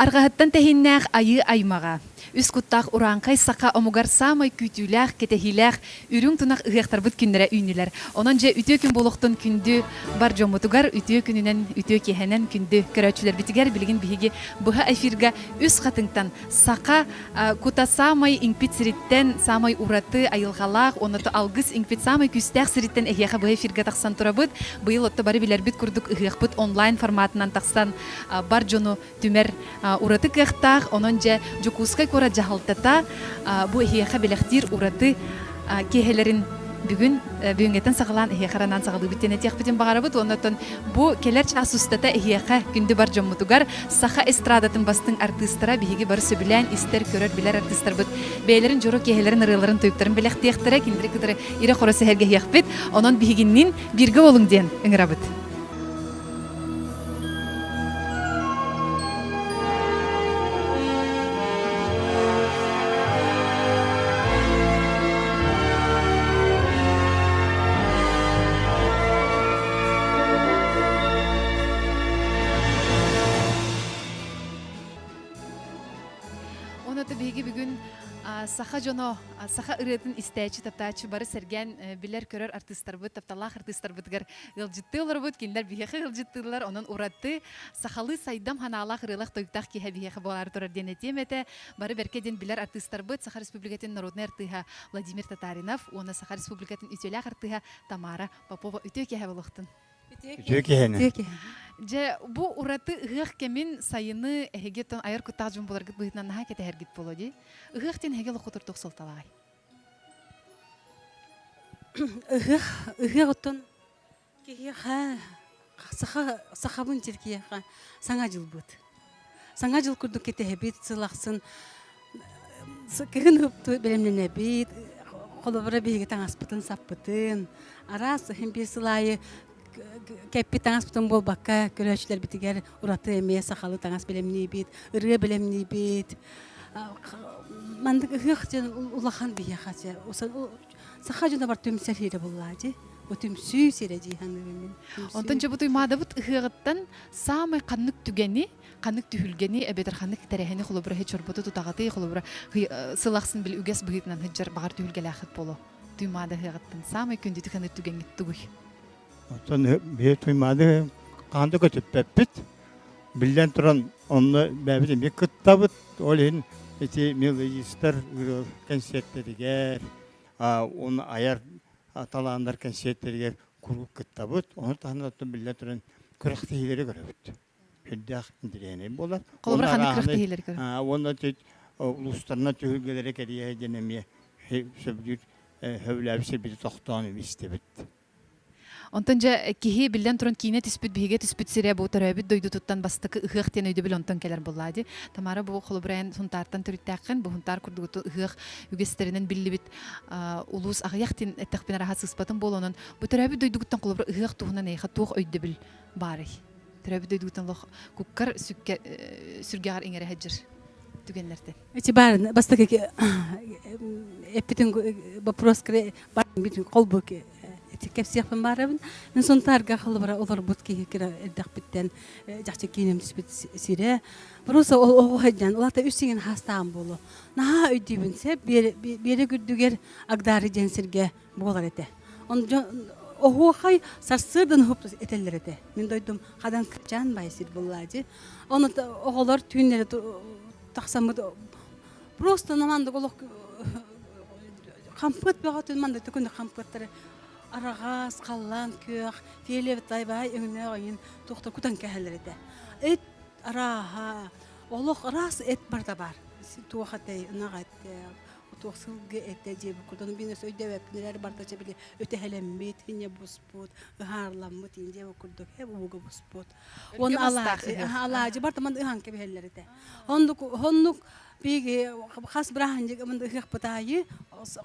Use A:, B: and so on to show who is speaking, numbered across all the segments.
A: Арҕаһыттан тэһииннээх айыы аймаҕа, үс куттаах урааҥхай саха омугар саамай күүтүүлээх, кэтэһиилээх үрүҥ тунах ыһыахтарбыт күннэрэ үүннүлэр. Онон дьэ үтүө күн буолуохтун күндү бар дьоммутугар, үтүө күнүнэн, үтүө киэһэнэн күндү көрөөччүлэрбитигэр билигин биһиги быһа эфирга үс хатыҥтан саха кута саамай иҥпит сириттэн, саамай ураты айылҕалаах уонна алгыс иҥпит саамай күүстээх сириттэн эһиэхэ быһа эфиргэ тахсан турабыт. Быйыл отто бары билэрбит курдук ыһыахпыт онлайн форматынан тахсан бар дьону түмэр ураты кыахтаах. Онон дьэ Дьокуускай куорат дьаһалтата бу эһиэхэ бэлэхтиир ураты киэһэлэрин бүгүн бүгүҥҥэттэн саҕалаан эһиэхэ анаан саҕалыыбыт диэн этиэхпитин баҕарабыт. Уонна оттон бу кэлэр чаас устата эһиэхэ күндү бар дьоммутугар саха эстрадатын бастыҥ артыыстара биһиги бары сөбүлээн истэр, көрөр, билэр артыыстарбыт бэйэлэрин дьоро киэһэлэрин ырыаларын, тойуктарын бэлэхтиэхтэрэ, кинилэри кытары ирэ-хоро сэһэргэһиэхпит. Онон биһигинниин бииргэ буолуҥ диэн ыҥырабыт. Оното биһиги бүгүн саха дьоно, саха ырыатын истээччи, таптааччы бары сэргээн билэр-көрөр артыыстарбыт, тапталлаах артыыстарбытыгар ыалдьыттыы олоробут, кинилэр биһиэхэ ыалдьыттыыллар, онон ураты сахалыы сайдам ханаалаах ырыалаах тойуктаах киһи биһиэхэ буолаары турар диэн этиэм этэ. Бары бэркэ диэн билэр артыыстарбыт Саха Республикатын народнай артыыһа Владимир Татаринов уонна Саха Республикатын үтүөлээх артыыһа Тамара Попова үтүө киэһэ буолуохтун.
B: Үтүө киһини.
A: Дьэ, бу ураты ыһыах кэмин сайыны эһиги оттон айар куттаах дьон буоларгыт быһыытынан наһаа кэтэһэргит буолуо дии. Ыһыах диэн эһиги олоххо туртуох суолталааҕый?
C: Ыһыах, ыһыах оттон киһиэхэ саха сахабын сир киһиэхэ саҥа дьылбыт. Саҥа дьыл курдук кэтэһэбит, сыл ахсын кыһын бэлэмнэнэбит, холобура биһиги таҥаспытын саппытын, араас иһин биир сыл аайы кэппит таҥаспытын буолбакка, көрөөччүлэрбитигэр ураты эмиэ сахалыы таҥас бэлэмниибит, ырыа бэлэмниибит. Маннык ыһыах диэн улахан биһиэхэ саха дьоно бар түмсэр сирэ буллаа дии. Бу түмсүү сирэ дии саныыбын мин.
A: Онтон дьэ бу Туймаадабыт ыһыаҕыттан саамай ханнык түгэни, ханнык түһүлгэни эбэтэр ханнык тэрээһини холобура чорботу тутаҕытый, холобура сыл ахсын били үгэс быһыытынан сылдьар баҕар түһүлгэлээххит буолуо. Туймаада ыһыаҕыттан саамай күндүтүк саныыр түгэҥҥит тугуй?
B: Оттон биһи Туймаада хаһан да көтүппэппит. Биллэн туран, онно бэйэбит эмиэ кыттабыт. Ол иһин ити мелодистар кэнсиэртэригэр, уонна айар талааннар кэнсиэртэригэр куруук кыттабыт. Ону таһынан оттон биллэн туран күрэхтэһиилэри көрөбүт. Сүрдээх интэриэһинэй буолар.
A: Холобура ханнык күрэхтэһиилэри көрөбүт?
B: Уонна улуустарынан түһүлгэлэри кэрийэ диэн эмиэ сөбүлүүр сөбүлээбит сирбити тохтоон истэбит.
A: Онтон дьэ киһи биллэн туран киинэ түспүт, биһигэ түспүт сирэ бу төрөөбүт дойдутуттан бастакы ыһыах диэн өйдөбүл онтон кэлэр буоллаа дии. Тамара бу холобура эн Сунтаартан төрүттээххин, бу Сунтаар курдугуту ыһыах үгэстэринэн биллибит улуус аҕыйах диэн эттэхпинэ араһа сыыспатым буолуонан бу төрөөбүт дойдугуттан холобура ыһыах туһунан эйиэхэ туох өйдөбүл баарый? Төрөөбүт дойдугуттан олох куккар сүккэ сүргэҕэр иҥэрэ сылдьар түгэннэртэн.
C: Эти баар бастакы эппитин вопрос холбук кэпсиэхпин баарабын. Мин Сунтаарга холобура олорбут киһи кыра эрдэхпиттэн дьахчы кииним түспүт сирэ. Просто оҕо сылдьан, улаата үс сиҥин хаастаан буолуо. Наһаа өйдүүбүн сеп биэрэ күрдүгэр Агдары диэн сиргэ буолар этэ. Оһуохай сарсыардан уһуп этэллэр этэ. Мин дойдум хадан кырчаан бай сир буоллаа дии. Оны оҕолор түүннэри тахсаммыт просто намандык олох хампыат бөҕөтүн манда төкүнү хампыаттары араҕас халлаан күөх фиолетовай баай өҥнөөх ыйын туохта кутан кэһэллэр этэ эт арааһа олох араас эт барыта баар туох этэй ынах этэ туох сылгы этэ диэбит курдук мин өссө өйдөөбөппүн эрээри барыта чэ били өтөһөлөммүт инньэ буспут ыһаарламмыт иин диэбит курдук э ууга буспут уонна алаадьы алаадьы бартаман ыһан кэбиһэллэр этэ оннук оннук. Биги хас бырааһынньык ыһыахпыт аайы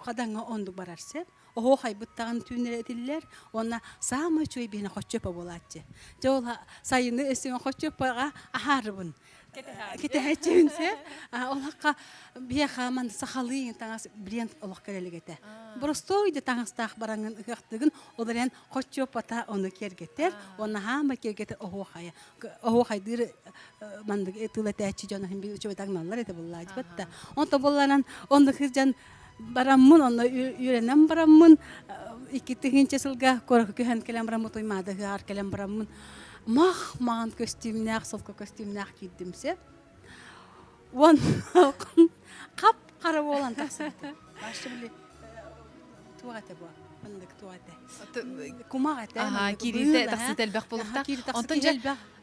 C: хадаҥҥа оннук барар сөп. Оһуохайбыт даҕаны түүннэри этиллэр уонна саамай үчүгэй биһиэнэ хоччуоппа буолааччы. Дьэ ол сайыны өссө хоччуоппаҕа аһаарыбын. Кэтэһээччибин сөп. Ол хакка биһиэхэ ман сахалыы таҥас бренд олох кэлэлик этэ. Боростуой да таҥастаах бараҥын ыһыахтыгын, ол эрэн хоччуоппата ону киэргэтэр, уонна хаама киэргэтэр оһуохайа. Оһуохайдыыр маннык тыл этээччи дьон иһин үчүгэй таҥналлар этэ буллаачыбат да. Онтон буолларан оннук сылдьан бараммын, онно үөрэнэн бараммын, 2000 сылга куоракка көһөн кэлэн бараммын, Туймаада ыһыаҕар кэлэн бараммын, мах маҕан көстүүмнээх, солко көстүүмнээх киирдим сөп. Уон хап-хара буолан тахсыбытым. Вообще били туох этэ бу? Маннык туох этэ? Кумах этэ.
A: Аха, киириитэ тахсыыта элбэх буолуохтаах. Онтон дьэ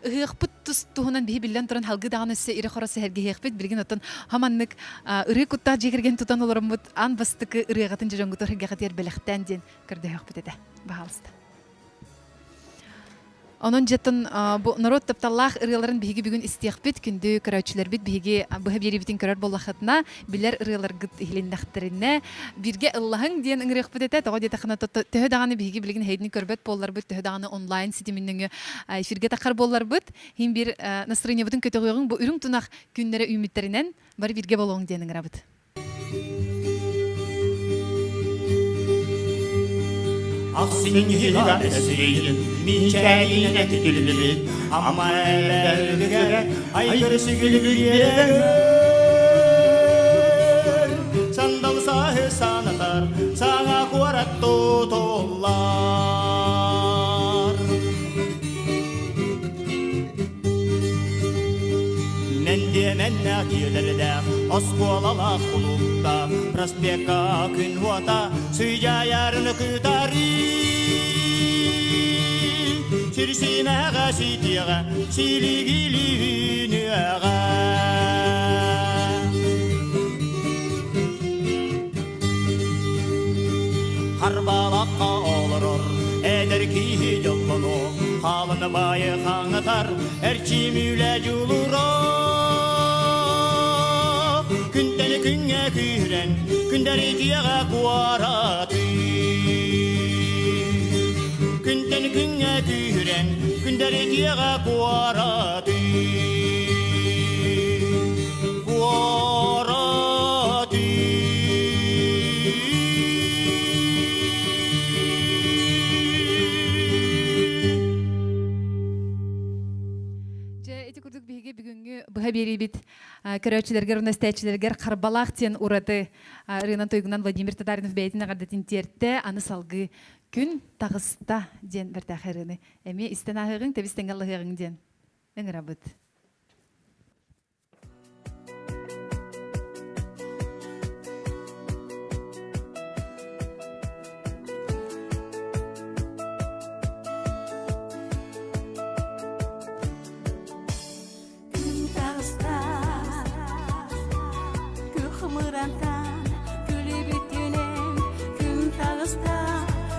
A: ыһыахпыт тус туһунан биһи биллэн туран халгыы даҕаны өссө ирэ-хоро сэһэргэһиэхпит. Билигин оттон хаманнык ырыы куттаах дьиэ кэргэн тутан олороммут аан бастакы ырыаҕытын дьэ дьоҥҥутугар эргэҕитигэр бэлэхтээн диэн көрдөһүөхпүт этэ. Баһаалыста. Онон дьиэттэн бу норуот тапталлаах ырыаларын биһиги бүгүн истиэхпит, күндү көрөөччүлэрбит биһиги быһа биэриибитин көрөр буоллаххытына, билэр ырыаларгыт иһилиннэхтэринэ, бииргэ ыллаһыҥ диэн ыҥырыахпыт этэ. Тоҕо диэтэххинэ, төһө даҕаны биһиги билигин эһигини көрбөт буолларбыт, төһө даҕаны онлайн ситимин нөҥүө эфиргэ таххар буолларбыт, иһин биир настроениебытын көтөҕүөҕүҥ, бу үрүҥ тунах күннэрэ үүммүттэринэн бары бииргэ буолуоҥ диэн ыҥырабыт.
D: Ахсынньыга эсиин, миичээйинэ титиллибит, ама элбэргэр айгыр сүгүлүгүрүөр. Сандал сааһы санатар, саҥа куорат тутуллар. Мэндиэмэннээх дьиэлэрдээх, оскуолалаах кулууптаах, проспекка күн уота сыдьаайарын кытары. Сир симэҕэ ситиэҕэ, силигилиинүөҕэ. Харбалахха олорор эдэр киһи дьоллоно, хааланы баайы хаҥатар эрчим үлэ дьулура. Күнтэн күҥҥэ күүрэн, күндэри дьиэҕэ куораты. Күнтэн күҥҥэ күүрэн, күндэри дьиэҕэ куораты. Куораты.
A: Дьэ, ити курдук биһиги бүгүҥҥү быһа биэриибит көрөөччүлэргэр уонна истээччилэргэр Харбалаах диэн ураты ырыанан тойугунан Владимир Татаринов бэйэтин эҕэрдэтин тиэртэ. Аны салгыы күн таҕыста диэн бэртээхэй ырыаны эмиэ истэн ааһыаҕыҥ, тэбис тэҥҥэ ыллаһыаҕыҥ диэн ыҥырабыт.
E: Күн таҕыста, күөх мырантан күлүбүтүнэн күн таҕыста,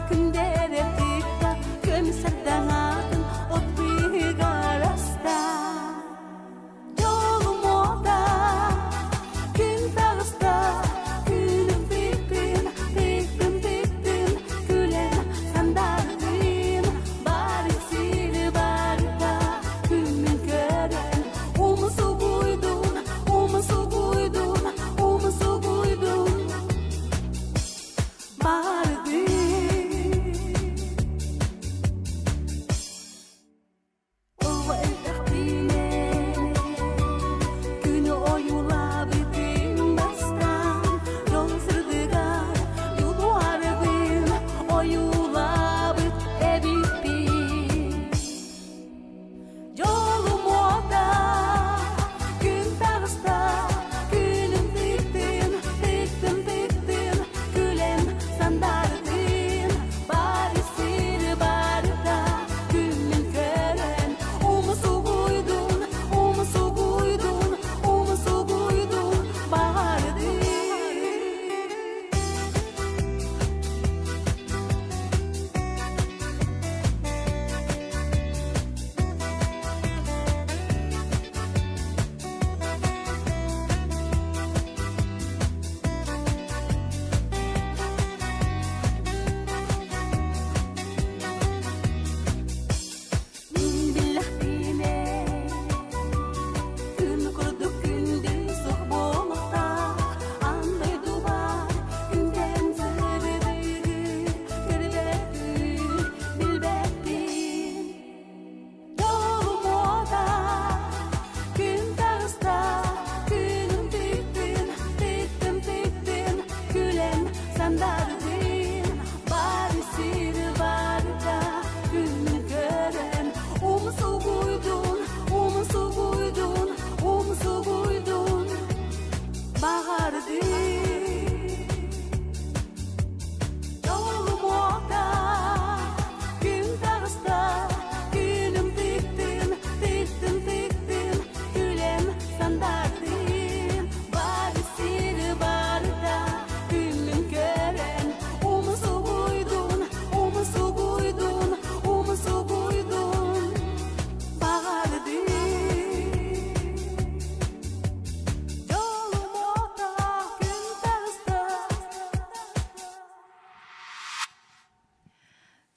E: күндэрэ тыкта, көмүс сардаҥатын от быыһыгар аста.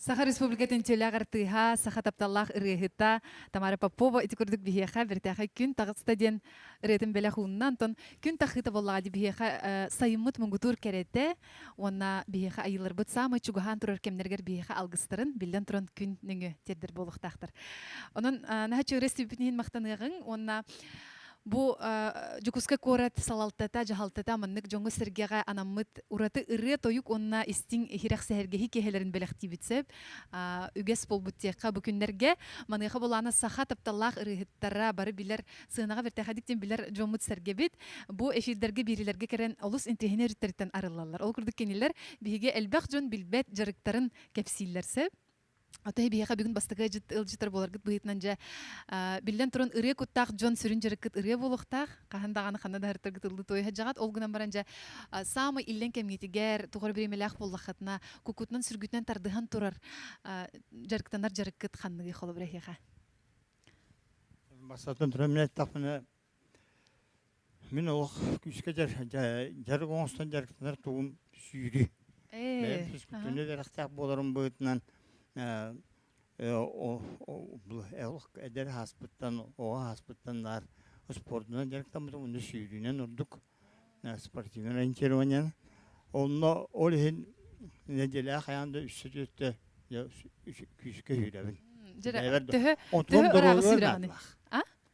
A: Саха Республикатын үтүөлээх артыыһа, саха тапталлаах ырыаһыта Тамара Попова ити курдук биһиэхэ бэртээхэй күн таҕыста диэн ырыатын бэлэх уунна. Онтон күн тахыыта буоллаҕа дии биһиэхэ сайыммыт муҥутуур кэрэтэ уонна биһиэхэ айыыларбыт саамай чугаһаан турар кэмнэригэр биһиэхэ алгыстарын биллэн туран күн нөҥүө тиэрдэр буолуохтаахтар. Онон наһаа чугас истибиппит иһин махтаныаҕыҥ уонна Бу Дьокуускай куорат салалтата, дьаһалтата маннык дьоҥҥо-сэргэҕэ анаммыт ураты ырыа-тойук уонна истиҥ иһирэх сэһэргэһии киэһэлэрин бэлэхтиибит сөп. Үгэс буолбут диэххэ бу күннэргэ маныаха былаана саха тапталлаах ырыаһыттара бары билэр, сыанаҕа бэртээхэйдик диэн билэр дьоммут-сэргэбит. Бу эфирдэргэ, биэриилэргэ кэлэн олус интэриэһинэй өрүттэриттэн арыллаллар. Ол курдук кинилэр биһиги элбэх дьон билбэт дьарыктарын кэпсииллэр сөп. Отой биһиэхэ бүгүн бастакы ыалдьыттар буоларгыт быһыытынан дьэ биллэн туран ырыа куттаах дьон сүрүн дьарыккыт ырыа буолуохтаах. Хаһан даҕаны ханна да ырытаргыт ыллыы туойа сылдьаҕыт. Ол гынан баран дьэ саамай иллэҥ кэмҥитигэр туох эрэ бириэмэлээх буоллаххытына куккутунан сүргүтүнэн тардыһан турар дьарыктанар дьарыккыт ханныгый холобура эһиэхэ?
B: Бастатан туран мин эттэхпинэ Мин олох күүскэ дьарык оҥостон дьарыктанар тугум сүүрүү. Бэйэм физкультурнай үөрэхтээх буоларым быһыытынан олох эдэр ааспыттан, оҕо ааспыттан наар спордунан дьарыктаммытым, уонна сүүрүүнэн ордук спортивнай ориентированиенан. Онно ол иһин нэдиэлэҕэ хайаан да үстэ түөртэ күүскэ сүүрэбин.
A: Төһө төһө ырааҕы сүүрэҕиний?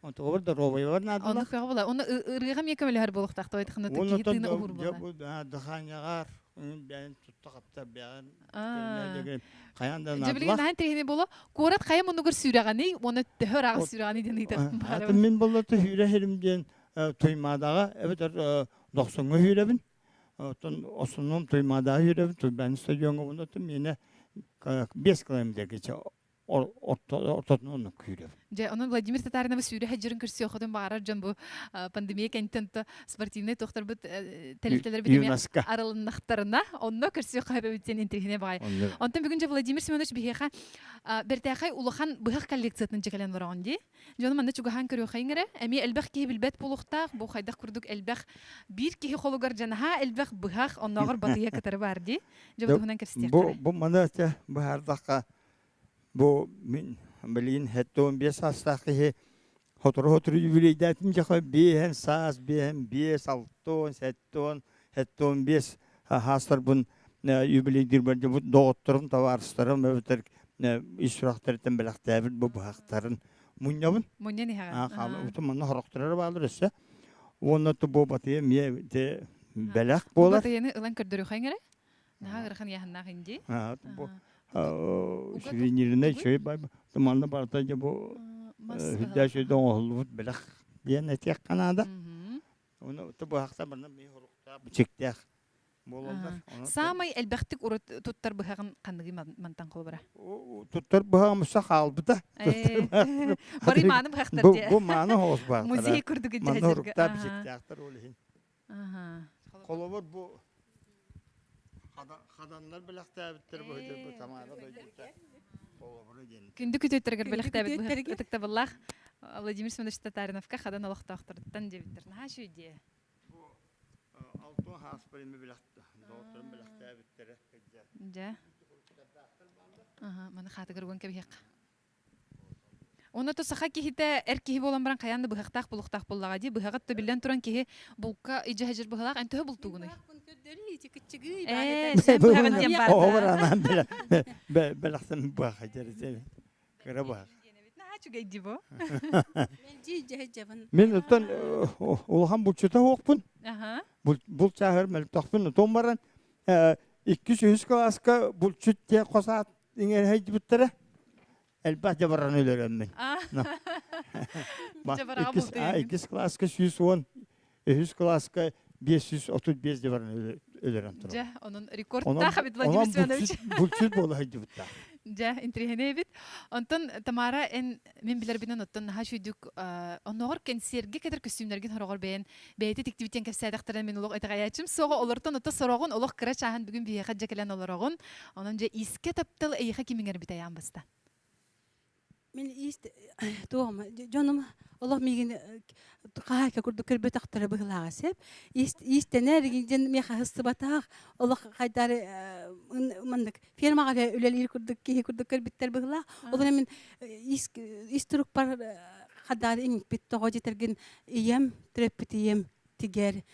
B: Онтугар доруобуйабар наадалаах.
A: Оннук көҕө була. Онно ырыаҕа эмиэ көмөлөһөр буолуохтаах тоҕо ханна киһи тыына уһуур буолла.
B: Дыхаанньаҕар бэйэн тутта хапта бэйэн хайаан да
A: Дьэ билигин наһаа интэриэһинэй буолуо. Куорат хайа муннугар сүүрэҕиний уонна төһө ырааҕы сүүрэҕиний диэн ыйытар
B: баарым. Мин боллото сүүрэ сирим диэн Туймаадаҕа эбэтэр Дохсуҥҥа сүүрэбин. Оттон основном Туймаадаҕа сүүрэбин, Туйбааны стадиоҥҥа уонна миэнэ 5 километрга ортотун оннук күүрэр.
A: Дьэ, онон Владимир Татариновы сүүрэ сылдьарын көрсүөххүтүн баҕарар дьон бу пандемия кэнниттэн спортивнай туохтарбыт тэрилтэлэрбит эмиэ арылыннахтарына, онно көрсүөххэ сөбөбүт диэн интэриэһинэй баҕайы. Онтон бүгүн дьэ Владимир Семенович биһиэхэ бэртээхэй улахан быһах коллекциятын дьэ кэлэн олороҕун дии. Дьону манна чугаһаан көрүөххэйиҥ эрэ. Эмиэ элбэх киһи билбэт буолуохтаах, бу хайдах курдук элбэх биир киһи холугар дьанаһаа элбэх быһах, оннооҕор батыйа кытары баар дии. Дьэ, бу туһунан кэпсэтиэххэ.
B: Бу, бу маны быһаардахха, бу мин билигин 75 саастаах киһи сотору-сотору юбилейдээтим дьаха биэһэн саас, биэһэн биэс, алтон, сэттон, сэттон биэс хаастарбын юбилейдиирбэр бу доҕотторум, табаарыстарым эбэтэр ис сүрэхтэриттэн бэлэхтээбит бу быһахтарын мунньабын.
A: Мунньан иһэҕин.
B: Утум манна хорохторо баалар өссө. Уонна бу батыйа эмиэ бэлэх буолар.
A: Батыйаны ылан көрдөрүөххэ эрэ. Наһаа ыарахан ыйааһыннаах инди.
B: Бу сувенирнай чөй манна барыта дьэ бу үрдээх чөйдө оҥоһуллубут бэлэх диэн этиэххэ наада. Уну быһахта манна мин хоруктаах бичиктээх буолаллар.
A: Саамай элбэхтик урут туттар быһаҕын ханныгый мантан холобура?
B: Туттар быһаҕым өссө хаалбыта.
A: Бары мааны быһахтар дии.
B: Бу мааны хоҕус быһахтар.
A: Музей курдук
B: Манна хоруктаах бичиктээхтэр ол иһин. Холобур бу хаданнар бэлэхтээбиттэр бу бу Тамара дойдута холобура диэн.
A: Күндү күтүөттэригэр бэлэхтээбит ытыктабыллаах Владимир Семенович Татариновка хадан олохтоохторуттан диэбиттэр. Наһаа үчүгэй дии.
B: Бу алтын хааспар эми доҕотторум бэлэхтээбиттэрэ.
A: Дьэ. Аха, маны хаатыгар уган кэбиһиэххэ. Онно то саха киһитэ эр киһи буолан баран хайаан да быһахтаах булуохтаах буоллаҕа дии. Быһаҕыт да биллэн туран киһи булка идьэһэдьир быһалаах. Эн төһө бултуугунуй? Ээ, сен быһаҕын диэн баар
B: Оҕобор анаан бэлэхтэн быһах дьэритэ. Кыра быһах.
A: Наһаа үчүгэй дии бу.
B: Мин оттон улахан булчута суохпун. Булт чааһыгар мөлтөхпүн. Отон баран иккис үһүс кылааска булчут диэн хос аат иҥэрһэйдибиттэрэ. Элбэх дьабараны өлөрөммүн. Иккис кылааска 110, үһүс кылааска 535 дьабараны өлөрөн турар.
A: Дьэ, онон рекордтаах эбит Владимир Семенович.
B: Булчут буола сылдьыбыттаах.
A: Дьэ, интэриэһинэй эбит. Онтон Тамара, эн мин билэрбинэн оттон наһаа үчүгүйдүк оннооҕор кэнсиэргэ кэтэр көстүүмнэргин сороҕор бэйэн бэйэтэ тиктибит диэн кэпсээтэхтэринэ мин олох итэҕэйээччим суоҕа олортон ото сороҕун олох кыра чааһын бүгүн биһиэхэ дьэ кэлэн олороҕун онон дьэ иискэ таптал эйиэхэ ким иҥэрбит айаан баста
C: Мин иис туоҕум дьонум олох миигин. Хаһаайка курдук көрбөтөхтөрө быһыылааҕа сөп. Иистэнэр диэн миэхэ сыстыбатах, олох хайдары маннык фермаҕа эрэ үлэлиир курдук киһи курдук көрбүттэр быһыылаах. Ол эрэн мин ис ис турукпар хадаары иҥпит тоҕо дьэтэргин ийэм, төрөппүт ийэм тигэр,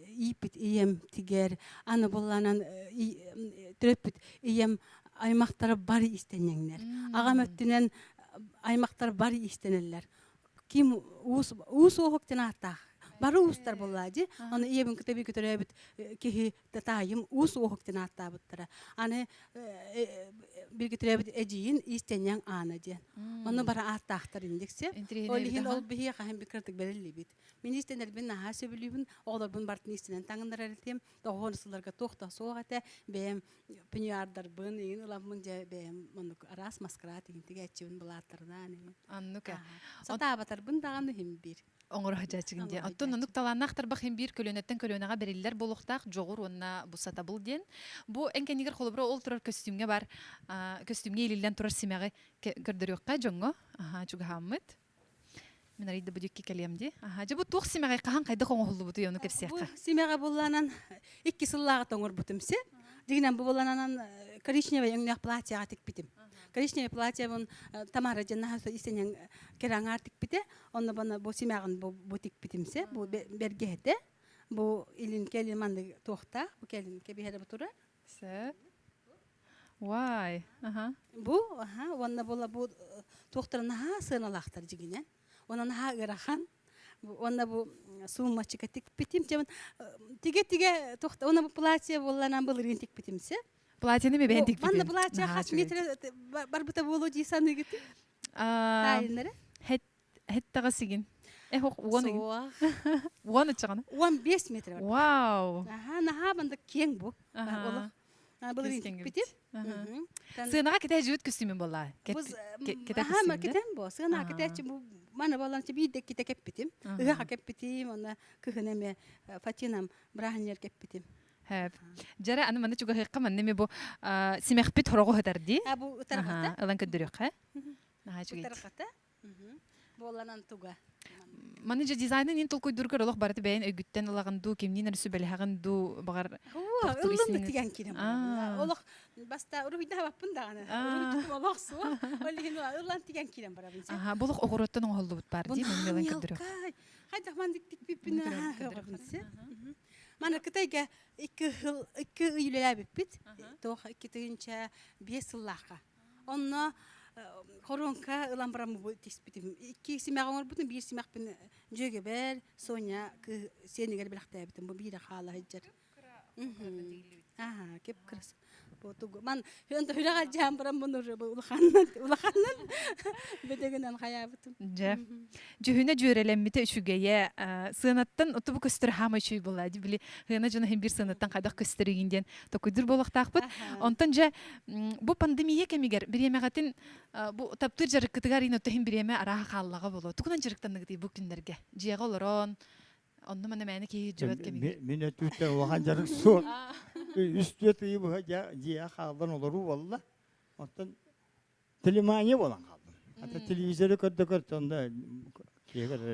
C: ииппит ийэм тигэр, аны булланан төрөппүт ийэм аймахтара бары иистэнньэҥнэр. Аҕам өттүнэн аймахтар бары иистэнэллэр. Ким уус уус уоһук диэн ааттаах. Бары уустар буоллаа дии. Аны ийэбин кытта бииргэ төрөөбүт киһи таайым уус уоһук диэн ааттаабыттара. Аны бииргэ төрөөбүт эдьиийин иистэнньэҥ Аана диэн. Ону бары ааттаахтар индикси. Ол иһин ол биһиэхэ хаһан бир кыратык бэриллибит. Мин иистэнэрбин наһаа сөбүлүүбүн. Оҕолорбун барытын иистэнэн таҥыннарар этим. Тоҕуон сылларга туох да суох этэ. Бэйэм пеньюардарбын иҥин ыламмын дьэ бэйэм оннук араас маскарад иҥин тигээччибин былааттарынан иҥин.
A: Оннук ээ.
C: Сатаабатарбын даҕаны иһин биир.
A: Оҥоро сылдьааччыгын диэн. Оттон оннук талааннаах тарбах иһин биир көлүөнэттэн көлүөнэҕэ бэриллэр буолуохтаах дьоҕур уонна бу сатабыл диэн. Бу эн кэннигэр холобура ол турар көстүүмҥэ бар көстүүмҥэ иилиллэн турар симэҕи көрдөрүөххэ дьоҥҥо. Аһаа чугаһааммыт. Мин арыйда бу дьикки кэлиэм дии. Аһаа, дьэ бу туох симэҕэй хаһан хайдах оҥоһуллубутуй ону кэпсиэххэ.
C: Бу симэҕэ булланан икки сыллааҕыта оҥорбутум си. Дьигинэн бу булланан коричневый өҥнөөх платьеҕа тикпитим. Коричневый платьебын Тамара дьэн наһаа истэнэн кэрэ аҥаар тикпитэ. Онно бана бу симэҕин бу, бу тикпитим се. Бу бэргэһэтэ. Бу илин кэлин маннык туохтаах. Бу кэлин кэбиһэрэ бу турар.
A: Сөп. Why? Аха.
C: Бу, аха, уонна була бу туохтара наһаа сыаналаахтар дьигинэн. Уонна наһаа ыарахан. Уонна бу сууммаччыка тикпитим. Тигэ-тигэ туохта уонна бу платье буолланан былырыын тикпитим се.
A: Платьены ми бэйэн тикпитим.
C: Манна платье хас метр барбыта буолуо дии саныыгыт? Таайыннары.
A: Хэттэҕэ сигин. Э уон
C: Суох.
A: Уон ыччаҕына.
C: 15 метр.
A: Вау.
C: Аха, наһаа бандык киэҥ бу. Олох. Былырыын тикпитим.
A: Сыанаҕа кэтэһэ көстүүмүн буолла.
C: Аха, ма кэтэн бу. Сыанаҕа кэтэһчи бу маны болан биирдэ ките кэппитим. Ыһаха кэппитим, онно кыһын эме Фатинам бырааһынньар кэппитим.
A: Хэп. Дьэрэ аны манна чугаһыахха манна эми бу симэхпит хороҕу ытар дии.
C: А бу ытарҕата.
A: Ылан көрдөрүөххэ. Наһаа үчүгэй.
C: Ытарҕата. Буоланан туга.
A: Маны же дизайнын ин толкуйдургар олох барыты бэйэн өйгүттэн ылаҕын дуу, кимниин эрэ сүбэлэһэҕин дуу, баҕар
C: ыллым да тигэн киирэн Олох баста уруһуйдаабаппын даҕаны. Уруһуйдум олох суох. Ол иһин ыллан тигэн киирэн барабын.
A: Аха, бу олох оҕуруоттан оҥоһуллубут баар дии, мин ылан көрдөрүөх.
C: Хайдах маннык тикпиппин Маны Кытайга икки ый икки ый үлэлээбиппит. Туох 2005 сыллаахха. Онно хоруоҥка ылан баран тиспитим. Икки симэҕи оҥорбутум, биир симэхпин дьүөгэбэр Соня сиэнигэр бэлэхтээбитим. Бу биирэ хаала сылдьар. Аха, кеп кырас. Бу тугу ман онто хүрэх алдьаан баран бу улаханнан улаханнан бөдөгүнэн хайаабытым.
A: Дьэ. Дьүһүнэ дьүөрэлэммитэ үчүгэйэ. Сыанаттан оту бу көстөр хаама үчүгэй буолла. Били хыана дьоно иһин биир сыанаттан хайдах көстөрүгүн диэн токуйдур буолуохтаахпыт. Онтон дьэ бу пандемия кэмигэр бириэмэҕитин бу таптыыр дьарыккытыгар иин отто иһин бириэмэ арааһа хааллаҕа буолуо. Тугунан дьарыктанныгытый бу күннэргэ? Дьиэҕэ олорон, онно манна мээнэ киһи дьыбат кэмигэр.
B: Мин өттүттэн улахан дьарык суох. Үс түөрт ыйы быһа дьиэҕэ хааллан олоруу буолла. Оттон телемания буолан хааллым. Ата телевизоры көрдө көрдө онно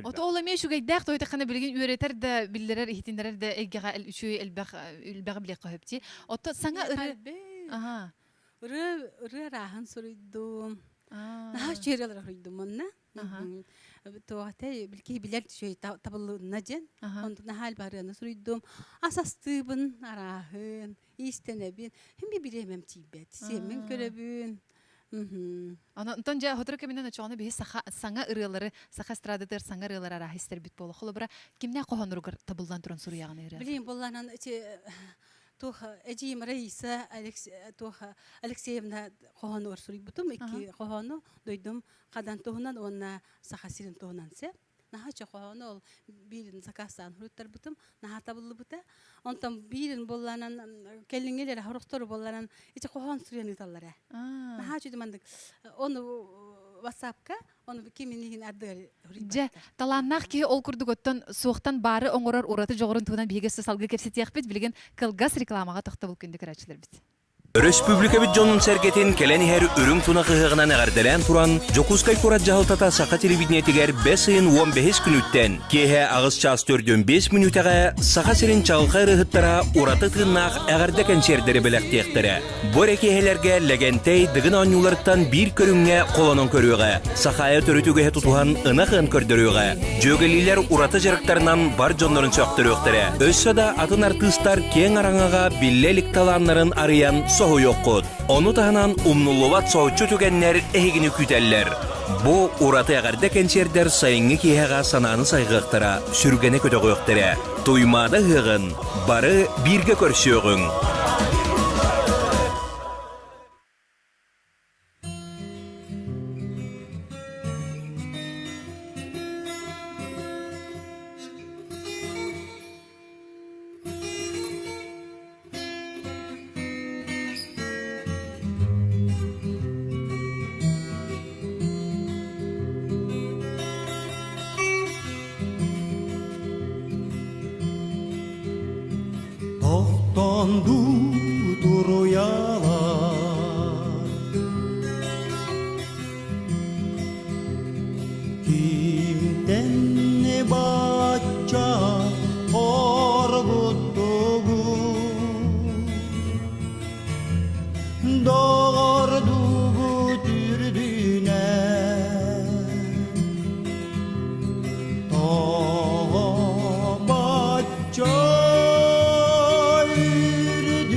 A: Ото ол эмиэ үчүгэйдээх тойтаххына билигин үөрэтэр да биллэрэр иһитиннэрэр да эйгэҕэ үчүгэй элбэх элбэҕи билиэххэ сөп дии. Ото саҥа ырыа Аха.
C: Ырыа ырыа арааһын суруйдум. Наһаа үчүгэй ырыалары суруйдум онно. Туох этэй билки билэр үчүгэй табыллынна диэн. Онтон наһаа элбэх ырыаны суруйдум. Ас астыыбын арааһын, иистэнэбин. Хим би бириэмэм тиийбэт. Сиэммин көрөбүн.
A: Онтон дьэ сотору кэминэн очоҕуна биһи саха саҥа ырыалары, саха эстрадатыгар саҥа ырыалары арааһы истэрбит буолла. Холобура, кимнээх хоһоонноругар табыллан туран суруйаҕын ырыа?
C: Билигин буоллаанан ити туох эдьиийим Раиса туох Алексеевна хоһоонугар суруйбутум. Икки хоһоону дойдум Хадан туһунан уонна Саха сирин туһунан сөп. Наһаа чохоону ол биирин сакаастаан суруйтарбытым, наһаа табыллыбыта. Онтон биирин буоллаанан кэлиҥҥилэр хорохтору буоллаанан ити хоһоон суруйан ыыталлар ээ. Наһаа үчүгэй маннык ону WhatsApp-ка ону кимин иһин ардыгар
A: Дьэ, талааннаах киһи ол курдук оттон суохтан баары оҥорор ураты дьоҕурун туһунан биһиги өссө салгыы кэпсэтиэхпит. Билигин кылгас рекламаҕа тохтобул күндү көрөөччүлэрбит.
F: Өрөспүүбүлүкэбит дьонун-сэргэтин кэлэн иһэр үрүҥ тунах ыһыаҕынан эҕэрдэлээн туран, Дьокуускай куорат дьаһалтата Саха телевидениетигэр бэс ыйын 15 күнүттэн киэһэ аҕыс чаас 45 мүнүүтэҕэ Саха сирин чаҕылхай ырыаһыттара ураты тыыннаах эҕэрдэ кэнсиэрдэри бэлэхтиэхтэрэ. Бу эрэ киэһэлэргэ Лэгэнтэй Дыгын оонньууларыттан биир көрүҥҥэ холонон көрүөҕэ, Сахаайа төрүт үгэһи тутуһан ынах ыан көрдөрүөҕэ, дьүөгэлиилэр ураты дьарыктарынан бар дьоннорун сөхтөрүөхтэрэ. Өссө да атын артыыстар киэҥ араҥаҕа биллэ илик талааннарын арыйан соһуйуоххут. Ону таһынан умнуллубат соһуччу түгэннэр эһигини күүтэллэр. Бу ураты эҕэрдэ кэнсиэрдэр сайыҥҥы киэһэҕэ санааны сайҕыахтара, сүргэни көтөҕүөхтэрэ. Туймаада ыһыаҕын бары бииргэ көрсүөҕүҥ!
D: Тохтон дуу туруйалар Кимтэн бачча хоргуттугу Доҕордугут үрдүнэн Тоҕо бачча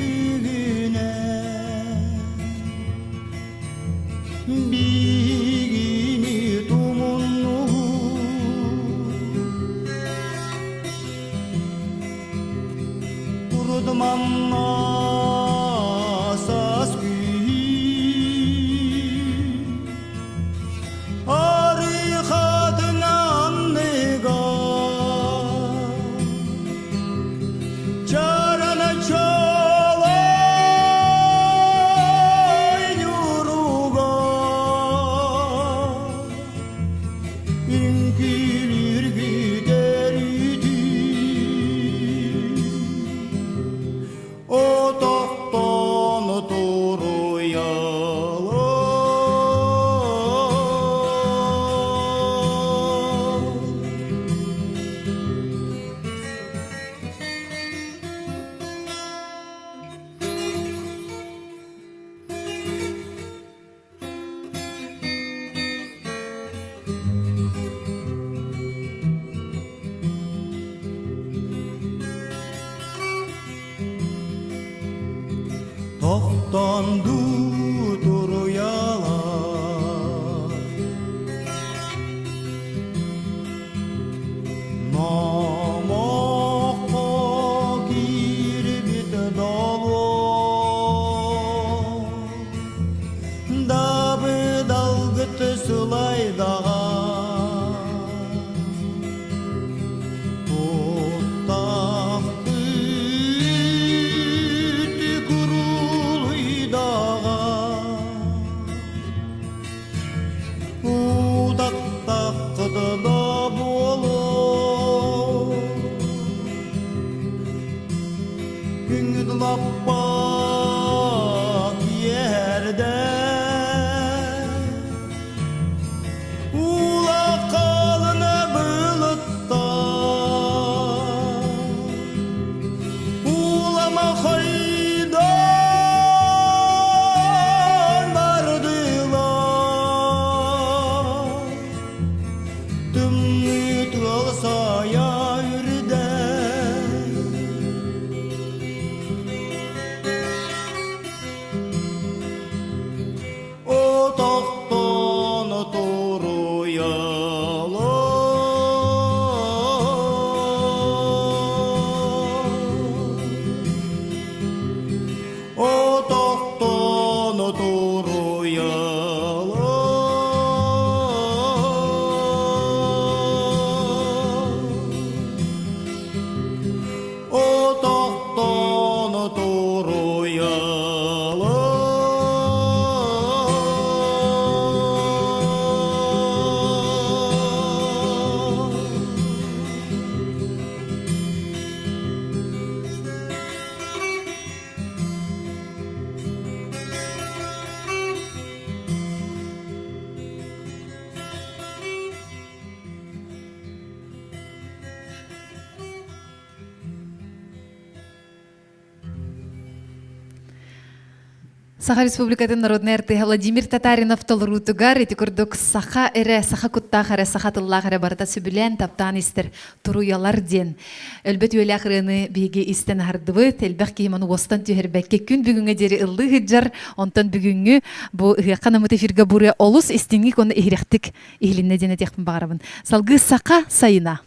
D: үрдүгүнэн Биһигини тумуннугут Турдуманна саас күүһү Арыйхатын анныга Чарана чолой ньуруга Үҥкүүлүүргүтэр Отохтон туруйалар. Тохтон дуу туруйалар Номоххо киирбит долуо Дабыдалгыт сылайдаҕа Туттахпыт курулуйдаҕа Утаттаххыт да буолуо Күҥҥүт лаппа киэрдэ Улахалына былытта Улама хайдан бардылар Тымныы тыал сайа үрдэ Отохтон туруйалар. Отохтон туруйалар.
A: Саха Республикатын народнай артыыһа Владимир Татаринов толоруутугар ити курдук саха эрэ, саха куттаах эрэ, саха тыллаах эрэ барыта сөбүлээн, таптаан истэр туруйалар диэн өлбөт үөлээх ырыаны биһиги истэн аһардыбыт. Элбэх киһи маны уостан түһэрбэккэ күн бүгүҥҥэ диэри ыллыы сылдьар. Онтон бүгүҥҥү бу ыһыахха намыт эфиргэ бу ырыа олус истиҥник уонна иһирэхтик иһилиннэ диэн этиэхпин баҕарабын. Салгыы саха сайына.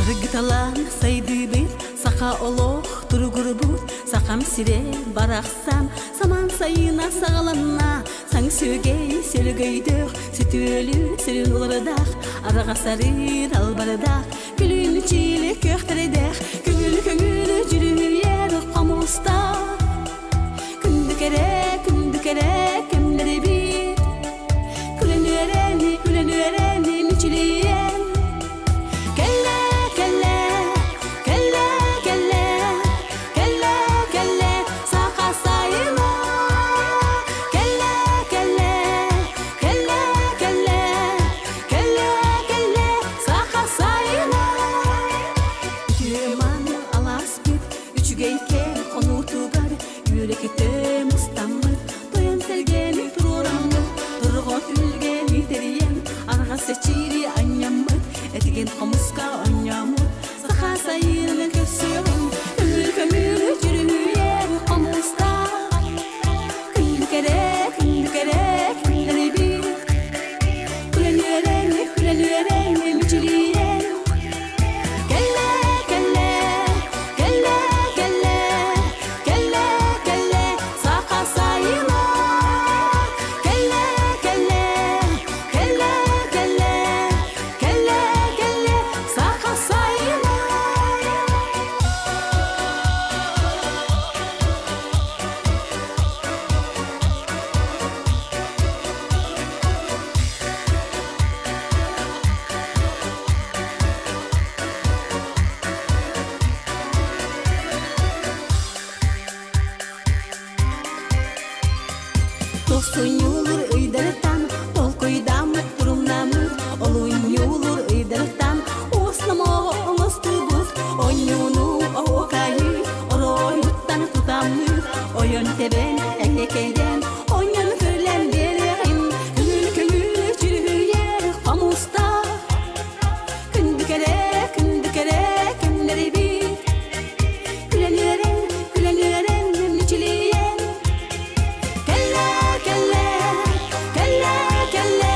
E: Сыргыталаан сайдыыбыт, саха олох туругурбут, сахам сирэ барахсан, самаан сайына саҕаланна, саҥ сүөгэй сөлөгөйдөөх, сүтүөлү сүрүн уларыдаах, араҕас арыыр албарыдаах, Күлүүнү чиили күөхтэрэйдээх, көҥүлү көҥүлү дьүрүһүйэр хомустаах. Күндү кэрэ, күндү кэрэ кэмнэрибит. Күлэн үөрэни, күлэн үөрэни мичилийэн. Кэллэ, кэллэ, кэллэ, кэллэ, кэллэ, кэллэ, саха сайына. Кэллэ, кэллэ, кэллэ, кэллэ, Кэллэ, кэллэ, саха сайына. Үтүө-мааны алааспыт, үчүгэйкээн хонуутугар үөрэ-көтө мустаммыт, тойон сэргэни туруораммыт, торҕо түһүлгэни тэрийэн, арҕас эчиири анньаммыт, этигэн хомуска оонньооммут, саха сайынын көрсүөҕүҥ, көҥүл көҥүл дьүрүһүйэр хомустаах. Күндү кэрэ, күндү кэрэ күннэрибит, Күлэн күлэн мичилийэн Кэллэ, кэллэ, кэллэ, кэллэ, кэллэ, кэллэ, саха сайына. Кэллэ, кэллэ, кэллэ, кэллэ, кэллэ, кэллэ, саха сайына. Тохсунньулуур ыйдарыттан толкуйдааммыт турумнааммыт, олунньулуур ыйдарыттан уос-номоҕо оҥостубут, онньууну оһуокайы оройуттан тутаммыт, ойон тэбэн эҥэкэйдэн Онньон күлэн биэриэҕим, көҥүл көҥүл дьүрүһүйэр хомустаах. Күндү кэрэ, күндү кэрэ кэмнэрибит. Күлэн үөрэн, күлэн үөрэн мичилийэн. Кэллэ, кэллэ, кэллэ, кэллэ,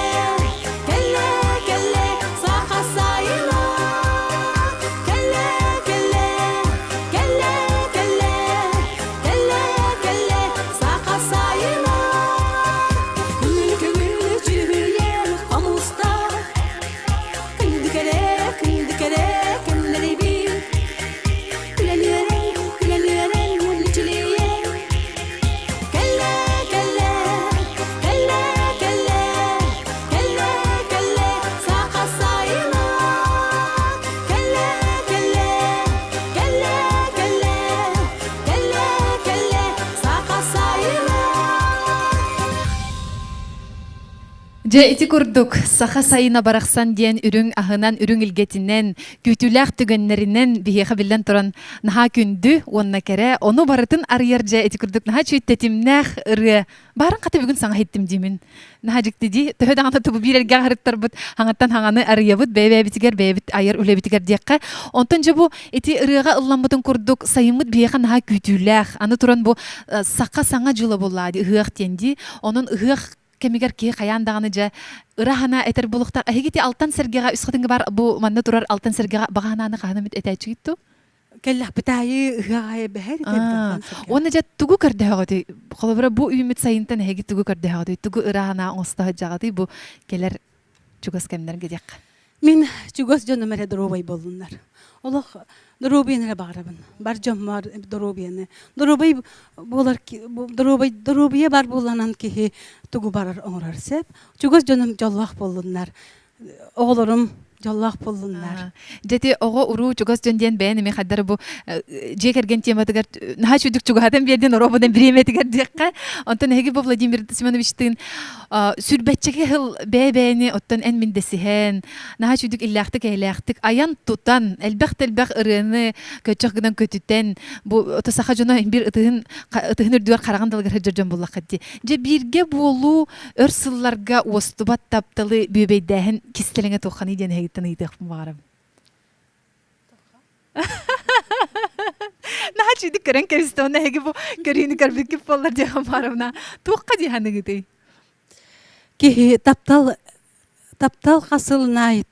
E: кэллэ, кэллэ, саха сайына. Кэллэ, кэллэ, кэллэ, кэллэ, Кэллэ, кэллэ, саха сайына. Көҥүл көҥүл дьүрүһүйэр хомустаах. Күндү кэрэ, күндү кэрэ кэмнэрибит. Күлэн үөрэн, күлэн үөрэн мичилийэн. Кэллэ, кэллэ, кэллэ, кэллэ, кэллэ, кэллэ, саха сайына. Кэллэ, кэллэ, кэллэ, кэллэ, Кэллэ, кэллэ, саха сайына.
A: Дьэ ити курдук саха сайына барахсан диэн үрүҥ аһынан, үрүҥ илгэтинэн, күүтүүлээх түгэннэринэн биһиэхэ биллэн туран наһаа күндү уонна кэрэ, ону барытын арыйар дьэ ити курдук наһаа үчүгэй тэтимнээх ырыа Баарын хата бүгүн саҥа иһиттим диимин. Наһаа дьикти дии. Төһө даҕаны тубу биир эргэ аһарыттарбыт хаҥаттан хаҥаны арыйабыт, бэйэ-бэйэбитигэр, бэйэбит айар үлэбитигэр диэххэ. Онтон дьэ бу ити ырыаҕа ылламмытын курдук сайыммыт биһиэхэ наһаа күүтүүлээх. Аны туран бу саха саҥа дьыла буоллаа дии, ыһыах диэн дии. Онон ыһыах кэмигэр киһи хайаан даҕаны дьэ ыра санаа этэр буолуохтаах. Эһиги ити Алтан Сэргэҕэ үс хатыҥҥа баар бу манна турар Алтан Сэргэҕэ баҕа санааны хаһан эмит этээччигит дуу?
C: Кэллэхпит аайы ыһыах аайы бэһэр
A: Уонна дьэ тугу көрдөһөҕүтүй? Холобура бу үүммүт сайынтан эһиги тугу көрдөһөҕүтүй? Тугу ыра санаа оҥосто сылдьаҕытый бу кэлэр чугас кэмнэргэ диэххэ?
C: Мин чугас дьонум эрэ доруобай буоллуннар. Олох доруобуйаны эрэ баҕарабын. Бар дьоммор доруобуйаны. Доруобай буолар доруобай доруобуйа бар буолланан киһи тугу барар оҥорор сөп. Чугас дьонум дьоллоох буоллуннар. Оҕолорум дьоллоох буоллуннар.
A: Дьэ оҕо уруу чугас дьон диэн бэйэн эмиэ хайдары бу дьиэ кэргэн тематыгар наһаа үчүгдүк чугаһатан биэрдин оруобунан бириэмэтигэр диэххэ. Онтон эһиги бу Владимир Семеновичтыын сүрбэччэки сыл бэйэ-бэйэни оттон эн мин дэсиһэн, наһаа үчүгдүк иллээхтик-эйэлээхтик айан тутан, элбэх да элбэх ырыаны көччөх гынан көтүтэн, бу ото саха дьоно биир ытыһын ытыһын үрдүгэр хараҕын далыгар сылдьар дьон буллаххыт дии. Дьэ бииргэ буолуу өр сылларга уостубат тапталы бүөбэйдээһин кистэлэҥэ туохханый диэн эһигиттэн ыйытыахпын баҕарабын. Наһаа үчүгдүк көрөн кэбистэ уонна эһиги бу көрүүнү көрбүккүт буоллар диэххэ баарымна. Туохха дии саныгытый?
C: Киһи таптал таптал хас сылын аайы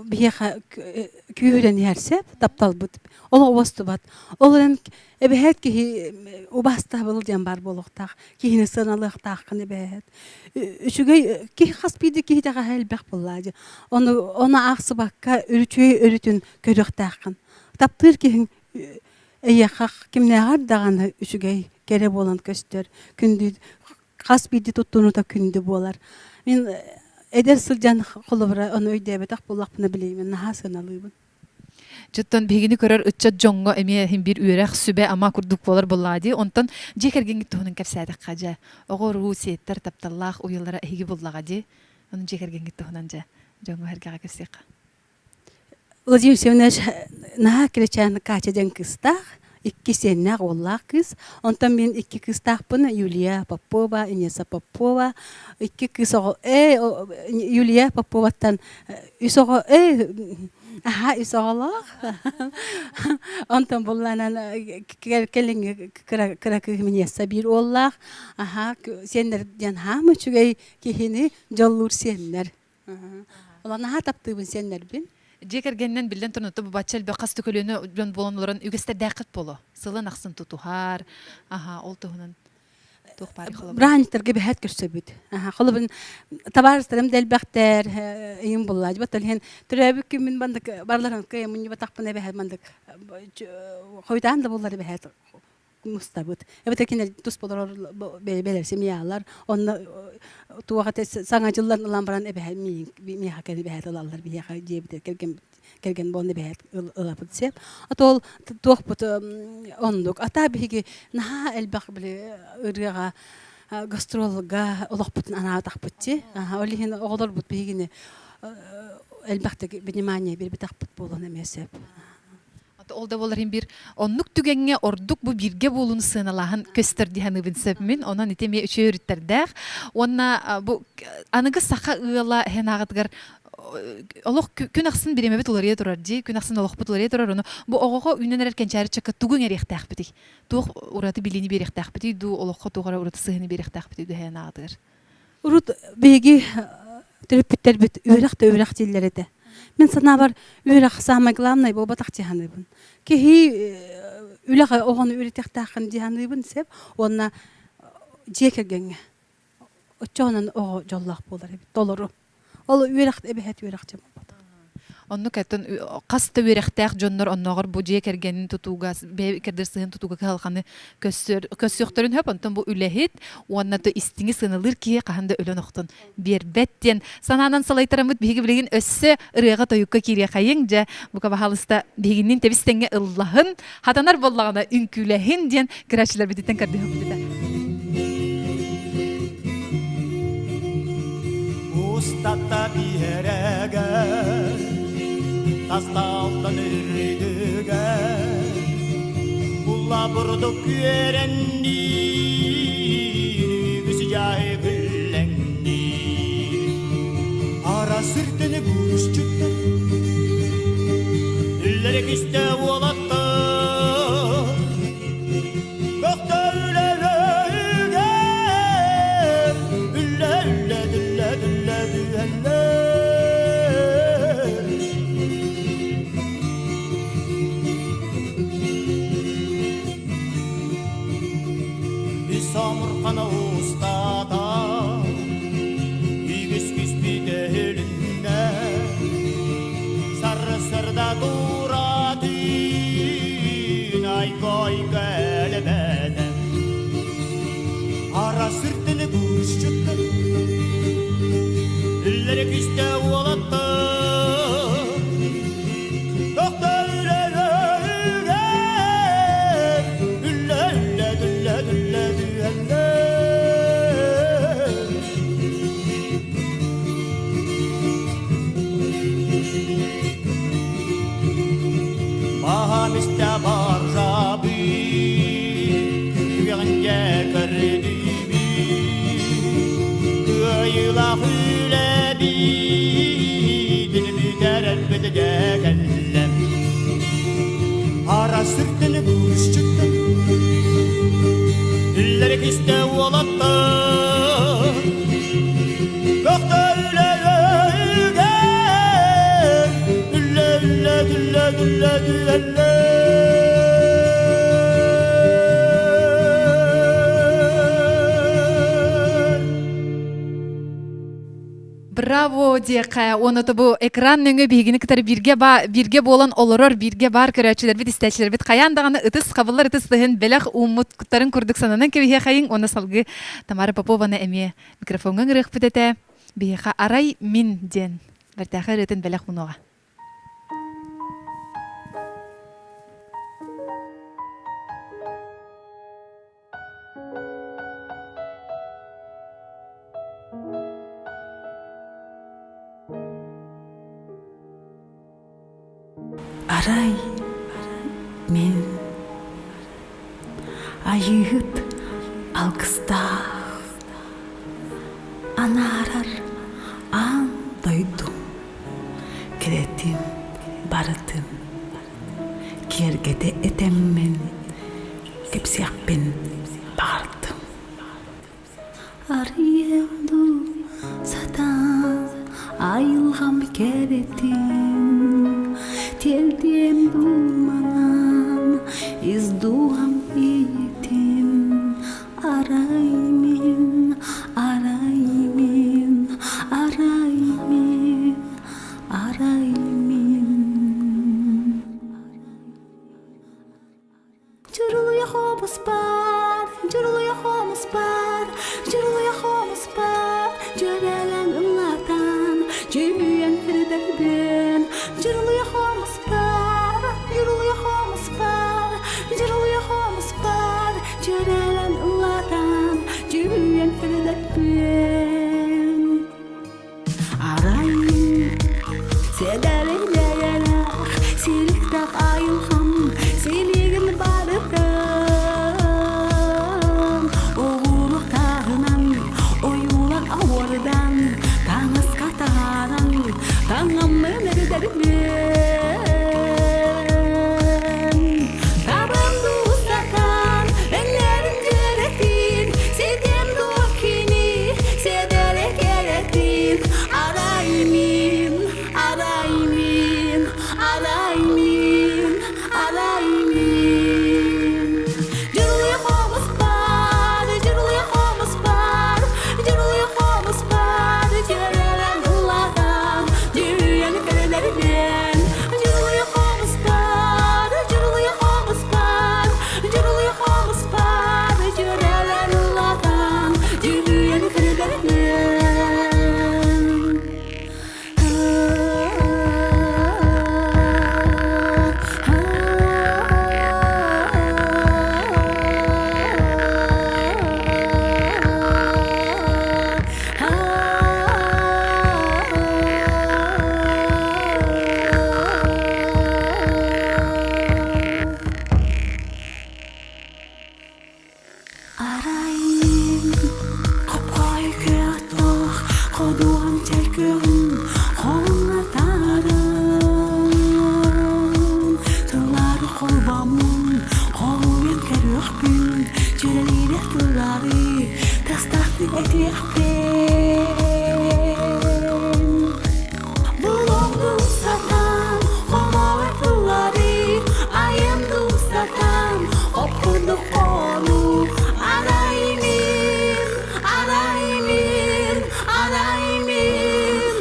C: биһиэхэ күүһүрэн иһэр сөп тапталбыт ол уостубат. Ол эрэн эбэһээт киһи убаастабыл диэн баар буолуохтаах. Киһини сыаналыахтааххын эбэһээт. Үчүгэй киһи хас биирдии киһи итэҕэһэ элбэх буоллаа дии. Ону ону аахсыбакка үчүгэй өрүтүн көрүөхтээххин. Таптыыр киһиҥ эйиэхэ кимнээҕэр даҕаны үчүгэй, кэрэ буолан көстөр. Күндү хас биирдии туттунуута күндү буолар. Мин эдэр сылдьан холобура ону өйдөөбөтөх буоллахпына билигин наһаа сыаналыыбын.
A: Дьоттон биһигини көрөр ыччат дьоҥҥо эмиэ иһин биир үөрэх, сүбэ-ама курдук буолар буоллаҕа дии. Онтон дьиэ кэргэҥҥит туһунан кэпсээтэххэ дьэ, оҕо-уруу, сиэттэр тапталлаах уйалара эһиги буллаҕа дии. Ону дьиэ кэргэҥҥит туһунан дьэ дьоҥҥо-сэргэҕэ кэпсиэххэ.
C: Владимир Семенович наһаа кирэчээн Катя диэн кыыстаах, икки сиэннээх уоллаах кыыс. Онтон мин икки кыыстаахпын Юлия Попова, Инесса Попова. Икки кыыс оҕо ээ Юлия Поповаттан үс оҕо ээ аһаа үс оҕолоох. Онтон булланан кэлиҥҥи кыра кыра кыыһым Инесса биир уоллаах. Аһаа сиэннэр диэн хаама үчүгэй киһини дьоллуур сиэннэр. Ола наһаа таптыыбын сиэннэрбин.
A: Дьиэ кэргэнинэн биллэн туран бу бачча элбэх хас да көлүөнэ дьон буолан олорон үгэстэрдээххит буолуо. Сылын ахсын тутуһар. Аха, ол туһунан туох баар холобур?
C: Браанньыктарга бэһэт көрсөбүт. Аха, холобун табаарыстарым да элбэхтэр, ыйым буллаа. Баттал иһин төрөөбүт күммүн бандык барларын кыйа мунньубатахпына эбэһэт мандык хойутаан да буллар эбэһэт мустабыт. Эбэтэр кинилэр туспа олорор бэйэлэр семьялар, онно туох этэ саҥа дьылларын ылан баран эбэһэ миэхэ кэлин эбэһээт ылаллар биһиэхэ дьиэбитигэр кэргэн кэргэн буолан эбэһээт ылабыт сиэп. А то ол туохпут оннук. А биһиги наһаа элбэх били ырыаҕа гастролга олохпутун анаатахпыт дии. Ол иһин оҕолорбут биһигини элбэхтик внимание биэрбэтэхпит буолуон эмиэ сөп.
A: Ол да буолар иһин биир оннук түгэҥҥэ ордук бу бииргэ буолууну сыаналааһын көстөр дии саныыбын сөп мин. Онон ити эмиэ үчүгэй өрүттэрдээх. Уонна бу аныгы саха ыала эһэн ааҕытыгар олох күн ахсын бириэмэбит уларыйа турар дии, күн ахсын олохпут уларыйа турар. Ону бу оҕоҕо үүнэн эрэр кэнчээри ыччакка тугу иҥэриэхтээхпитий? Туох ураты билиини биэриэхтээхпитий дуу, олоххо туох эрэ ураты сыһыаны биэриэхтээхпитий дуу эһэн ааҕытыгар?
C: Урут биһиги төрөппүттэрбит үөрэх да үөрэх дииллэр этэ. Мин санаабар үөрэх самое главное буолбатах дии саныыбын. Киһи үлэҕэ оҕону үөрэтиэхтээххин дии саныыбын сөп уонна дьиэ кэргэҥҥэ оччоҕунан оҕо дьоллоох буолар эбит толору. Ол үөрэх эбэһээт үөрэх дьэ буолбатах.
A: Оннук оттон хас да үөрэхтээх дьоннор оннооҕор бу дьиэ кэргэнин тутууга, бэйэ кэрдэр сыһыан тутууга кыһалҕаны көрсөр, көрсүөхтэрин сөп. Онтон бу үлэһит уонна то истиҥи сыаналыыр киһи хаһан да өлөн-охтон биэрбэт диэн санаанан салайтараммыт биһиги билигин өссө ырыаҕа-тойукка киириэхэйиҥ. Дьэ, бука баһаалыста биһигинниин тэбис-тэҥҥэ ыллаһын, хатанар буоллаҕына үҥкүүлэһин диэн көрөөччүлэрбититтэн көрдөһөбүт этэ.
D: Устата биэрэгэр тасталтан үрдүгэр Улла бурдук үөрэнниир үгүс дьаһы күллэҥниир Ара сиртэн күүсчүттэр Үллэри кистэ уолаттар Көхтөлөлөйүгэр Үллэ үллэ дүллэ дүллэ түһэллэр Үс омурхана устата Үгүс күспүтэ өлүннэ. кистэ уолаттар Тохто үлэ үлэ үлэ үлэ үлэ түһэллэр Маһамистэ баржабы Түгэҕингэ көрдүүбү Кыайыылаах үлэбитин бүтэрэрбит дьэ кэллэ Ара сүртүнү күүсчүттэн Үллэри кистэ уолаттар Көхтө үлэ үлэ үлэ үлэ үлэ үлэ
A: Браво диэххэ уонна бу экран нөҥүө биһигини кытары бииргэ ба бииргэ буолан олорор бииргэ баар көрөөччүлэрбит истээччилэрбит хайаан даҕаны ытыс хабыллар ытыс тыһын бэлэх ууммуттарын курдук сананан кэбиһиэхэйиҥ уонна салгыы Тамара Попованы эмиэ микрофоҥҥа ыҥырыахпыт этэ биһиэхэ арай мин диэн бэртээхэй ырыатын бэлэх уунуоҕа.
E: Арай мин Айыыһыт алгыстаах анаарар аан дойду кэрэтин барытын киэргэтэ этэммин кэпсиэхпин баҕардым. Арыйыам дуу сатаан айылҕам кэрэтин тиэрдиэм дуу манан ис дууһам иитин арай мин арай мин арай мин арай мин Дьурулуйа хомус баар, дьурулуйа хомус баар, дьурулуйа хомус баар, дьүөрэлэн ыллатан, дьүһүйэн кирдэрбин. Дьурулуйа хомус баар, дьурулуйа хомус баар, дьурулуйа хомус баар, дьүөрэлэн ыллатан, дьүһүйэн кирдэрбин. Арай сэдэрэй бэйэлээх силиктээх айылҕам силигин барытын оҕуруктааҕынан ойуулан ауырдан таҥаска таһааран таҥаммын эрдэрбин табам дуустатан өҥнөрүн дьүөрэтин ситим дуо кини Седере керетин арай мин, арай мин, арай мин, арай мин. Жырлый хомус бар, жырлый хомус бар, жырлый хомус бар, жөрелен ыллаган, жүйен керелерден. Жырлый хомус бар, жырлый хомус бар, жырлый хомус бар, жөрелен ыллаган, Дьүһүйэн кэрэлэринэн Арайым хопхой күөх ходуһам чэлкүҕүн хоҥнатарым тыллары холбоммун хоһуйан көрүөхпүн дьүрэлиирэ тыллары тастаахтык этиэхпин Булуҥ сатаан, хомоҕой тыллары, айым сатаан, оппунук ону арай мин, арай мин, арай мин,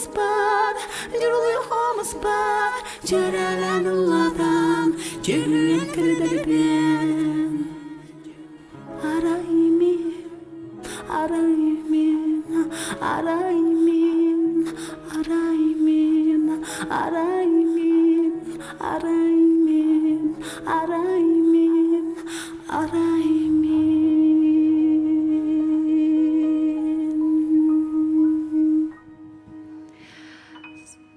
E: хомуспар, дьурулуй хомуспар, Дьэрэлэн ыллатан, дьүһүйэн кэрдэрбин. Арай мин, арай мин, арай мин, арай мин, арай мин, арай мин, арай мин, арай мин.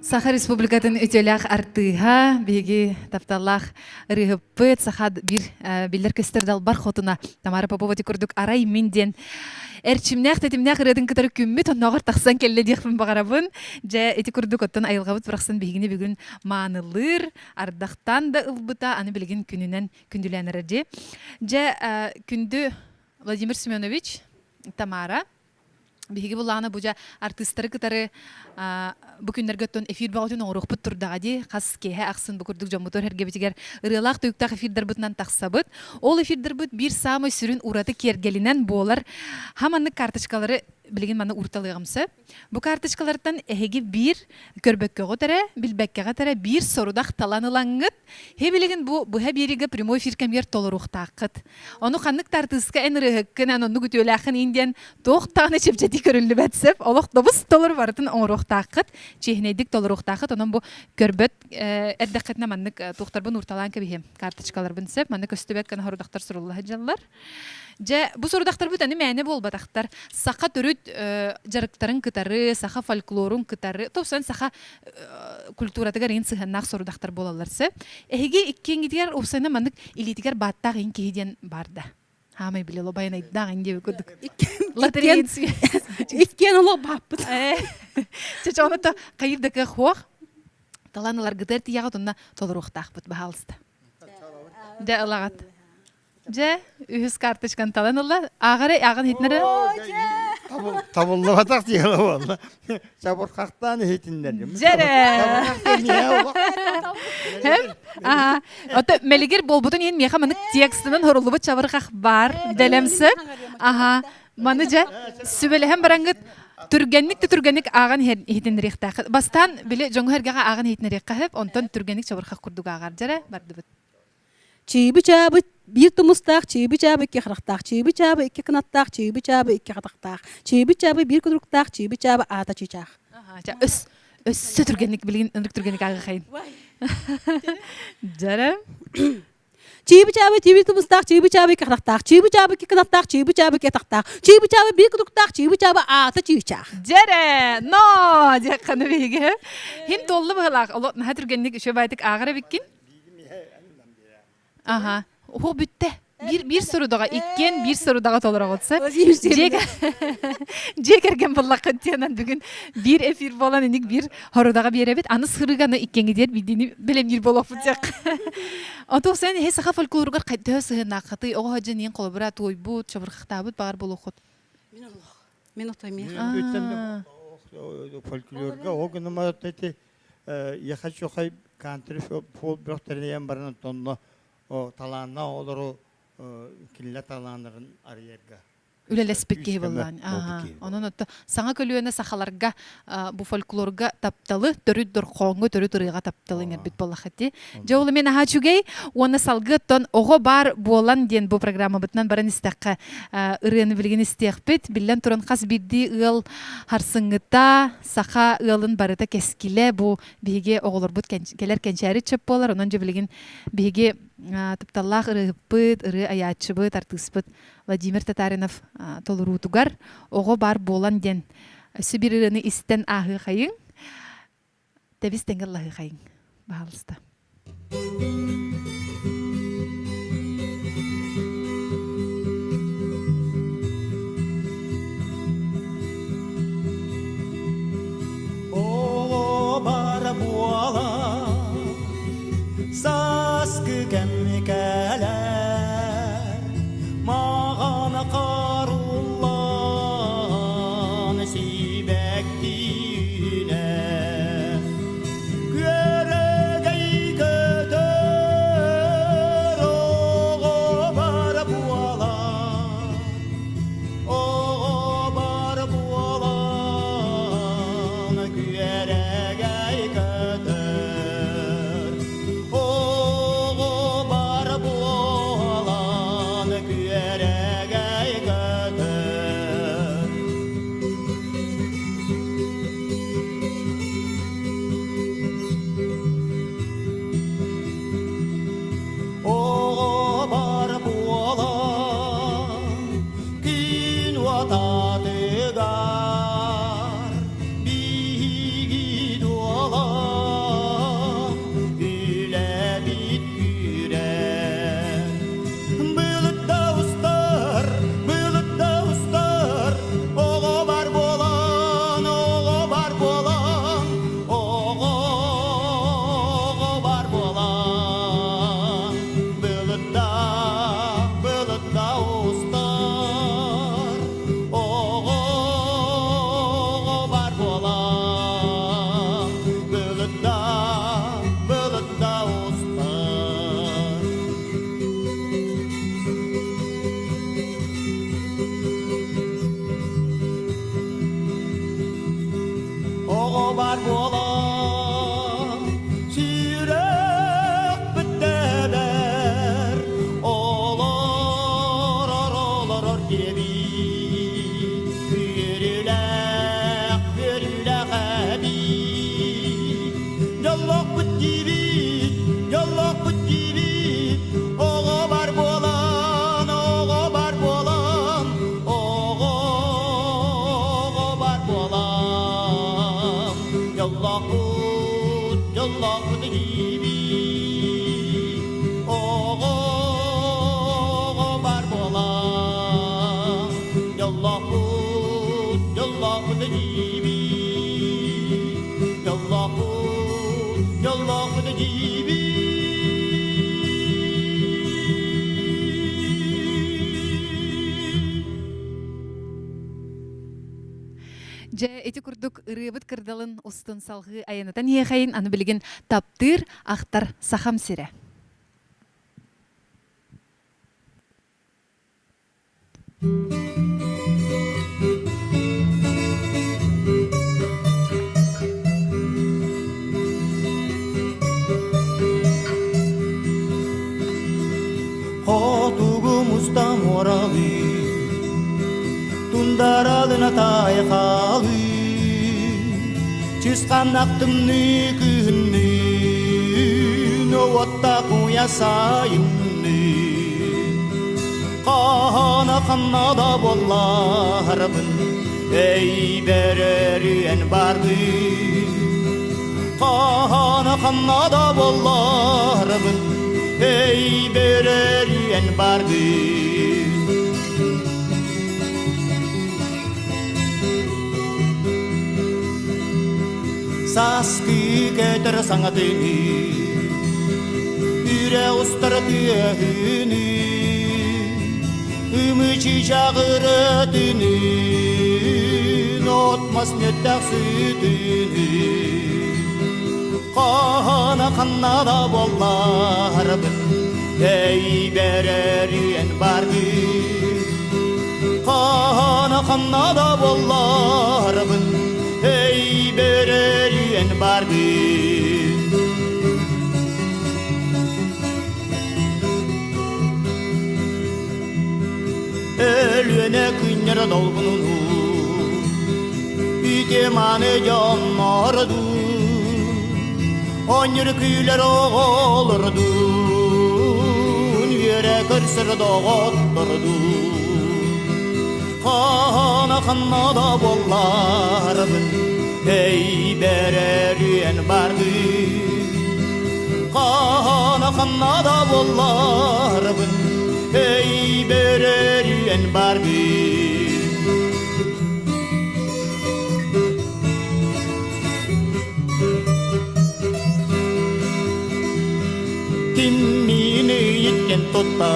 A: Саха Республикатын үтүөлээх артыыһа, биһиги тапталлаах ырыаһыппыт, саха биир биллэр-көстөр далбар хотуна Тамара Попова ити курдук «Арай мин» диэн эрчимнээх, тэтимнээх ырыатын кытары күммүт оннооҕор тахсан кэллэ диэхпин баҕарабын. Дьэ, ити курдук оттон айылҕабыт барахсан биһигини бүгүн маанылыыр, ардахтан да ылбыта, аны билигин күнүнэн күндүлээн эрэр дии. Дьэ, күндү Владимир Семенович, Тамара, Биһиги буллаҕына бу дьэ артыыстары кытары бу күннэргэ оттон эфир бөҕөтүн оҥоруохпут турдаҕа дии. Хас киэһэ ахсын бу курдук дьоммутугар эргэбитигэр ырыалаах туйуктаах эфирдарбытынан тахсабыт. Ол эфирдарбыт биир саамай сүрүн ураты киэргэлинэн буолар хаманнык карточкалары билигин манна уурталыаҕым сөп. Бу карточкалартан эһиги биир көрбөккөҕүт эрэ, билбэккэҕит эрэ биир сорудах талан ылаҥҥыт, Һи билигин бу быһа биэриигэ прямой эфир кэмигэр толоруохтааххыт. Ону ханнык да артыыска эн ырыаһыккын, эн оннук үтүөлээххин иин диэн туох даҕаны чэпчэтии көрүллүбэт сөп. Олох добус толору барытын оҥоруохтааххыт, чиэһинэйдик толоруохтааххыт. Онон бу көрбөт эрдэххитинэ маннык туохтарбын уурталаан кэбиһиэм, карточкаларбын сөп. Манна көстүбэт гына сорудахтар сурулла сылдьаллар. Дьэ, бу сорудахтарбыт аны мээнэ буолбатахтар. Саха төрүт дьарыктарын кытары, саха фольклорун кытары, тупсан саха культуратыгар иин сыһыаннаах сорудахтар буолаллар сөп. Эһиги иккиэҥҥитигэр уопсайынан маннык илиитигэр бааттаах иин киһи диэн баар да. Хаамай биле лобайнайдаах ин диэби курдук. Лотерея
C: Иккиэн олох бааппыт.
A: Чэ, ону то хайыр да кыах хуох. Талан ыларгытыгар тиийэҕит онно толоруохтаахпыт, баһаалыста. Дьэ, ылаҕат. Дьэ, үһүс карточканы талан ылла. Ааҕары ааҕан иһитиннэрэ.
B: Табыллыбатах дьыала буолла. Чабырҕахтаан иһитиннэрдим.
A: Дьэрэ. Аа, ото мэлигир буолбутун иһин миэхэ маннык текстынан хоруллубут чабырҕах баар дэлэмсэ. Аха, маны дьэ сүбэлэһэн бараҥҥыт түргэнник да түргэнник ааҕан иһитиннэриэхтээх. Бастаан били дьоҥҥо эргэҕэ ааҕан иһитиннэриэххэ сөп, онтон түргэнник чабырҕах курдук ааҕар. Дьэрэ, бардыбыт.
C: Чыыбы-чаабы биир тумустаах, чыыбы-чаабы икки харахтаах, чыыбы-чаабы икки кынаттаах, чыыбы-чаабы икки хатахтаах, чыыбы-чаабы биир кутуруктаах, чыыбы-чаабы аата чыычаах.
A: Өс өссө түргэнник билигин ынырык түргэнник ааҕыхайын. Дьэрэ.
C: Чыыбы-чаабы биир тумустаах, чыыбы-чаабы икки харахтаах, чыыбы-чаабы икки кынаттаах, чыыбы-чаабы икки атахтаах, чыыбы-чаабы биир кутуруктаах, чыыбы-чаабы аата чыычаах.
A: Дьэрэ! Но! Диэхханы биһиги. Хин туолла быһылаах. Оло наһаа түргэнник үчүгэй баайтык ааҕар эбиккин. Аха. Оһо бүттэ. Биир биир сорудаҕа иккиэн биир сорудаҕа толороҕут сөп. Дьиэ кэргэн буллаххыт диэн бүгүн биир эфир буолан иник биир хорудаҕа биэрэбит. Аны сырыганы иккиэҥҥитигэр биирдиини бэлэмниир буолуохпут диэх. Оту сен эһи саха фольклоругар төһө сыһыаннааххытый? Оҕо дьэ ниин холобура туойбут, чабырҕахтаабыт баҕар буолуоххут.
C: Мин олох. Мин отой
B: миэхэ. Фольклорга ол гынама эти Я хочу хай кантри фол бөхтөрүнэн баран онно талааннаах оҕолору кинилэр талааннарын арыйарга
A: үлэлэспит киһи буоллаан. Онон отто саҥа көлүөнэ сахаларга бу фольклорга тапталы, төрүт дорхооҥҥо, төрүт ырыаҕа тапталы иҥэрбит буоллаххыт Дьэ ол эмиэ наһаа үчүгэй. Уонна салгыы оттон оҕо баар буолан диэн бу программабытынан баран истэххэ ырыаны билигин истиэхпит. Биллэн туран хас биирдии ыал харсыҥҥыта, саха ыалын барыта кэскилэ бу биһиги оҕолорбут кэлэр кэнчээри чөп буолар. Онон дьэ билигин биһиги тапталлаах ырыаһыппыт, ырыа айааччыбыт, артыыспыт Владимир Татаринов толоруутугар оҕо баар буолан диэн өссө биир ырыаны истэн ааһыахайыҥ. Тэбис тэҥҥэ ыллаһыахайыҥ, баһаалыста.
D: Оҕо бара буола сааскы кэм кэлэр маҕан харуллан сибэктиинэ күөрэгэй көтөр. бар буолан сүрэхпит тэбэр олорор олорор диэбит үөрүүлээх үөрүүлээх эбит дьоллоохпут диибит дьоллоохпут диибит оҕо бар буолан оҕо бар буолан оҕо бар буолан дьоллоохпут дьоллоохпут диибит оҕо бар буолан дьоллоохпут дьоллоохпут диибит дьоллоохпут дьоллоохпут диибит
A: Дьэ, ити курдук ырыабыт кырдалын устун салҕыы айанытан иэхэйин аны билигин таптыыр, ахтар сахам сирэ.
D: Хотугу муста муоралыы, тундаралына тайхалыы, чысханнах тымныы күһүннүүн, уотта куйа сайынныы. Хаана ханна да буолларбын, эй бэрэрүөн бардыы. Хаана ханна да буолларбын, эй бэрэрүөн бардыы. Сааскы көтөр саҥатыныы, үрэ устар тыаһыныы, ымычы чаҕырытыныы, от-мас мүөттээх сытыныы. Хаана ханна да буолларбын, эй бэрэрүөн бардыы. Хаана ханна да буолларбын, эй бэрэрүөн бардыы. Өлүөнэ күннэр долгунунуу, үтүө-мааны дьоннордуу, Онньур күүлэр оҕолордуун, үөрэ көрсөр доҕоттордуун. Хаана ханна да буолларбын, эй бэрэрүөн бардыы. Хаана ханна да буолларбын, эй бэрэрүөн бардыы. Ким миини иттен тутта,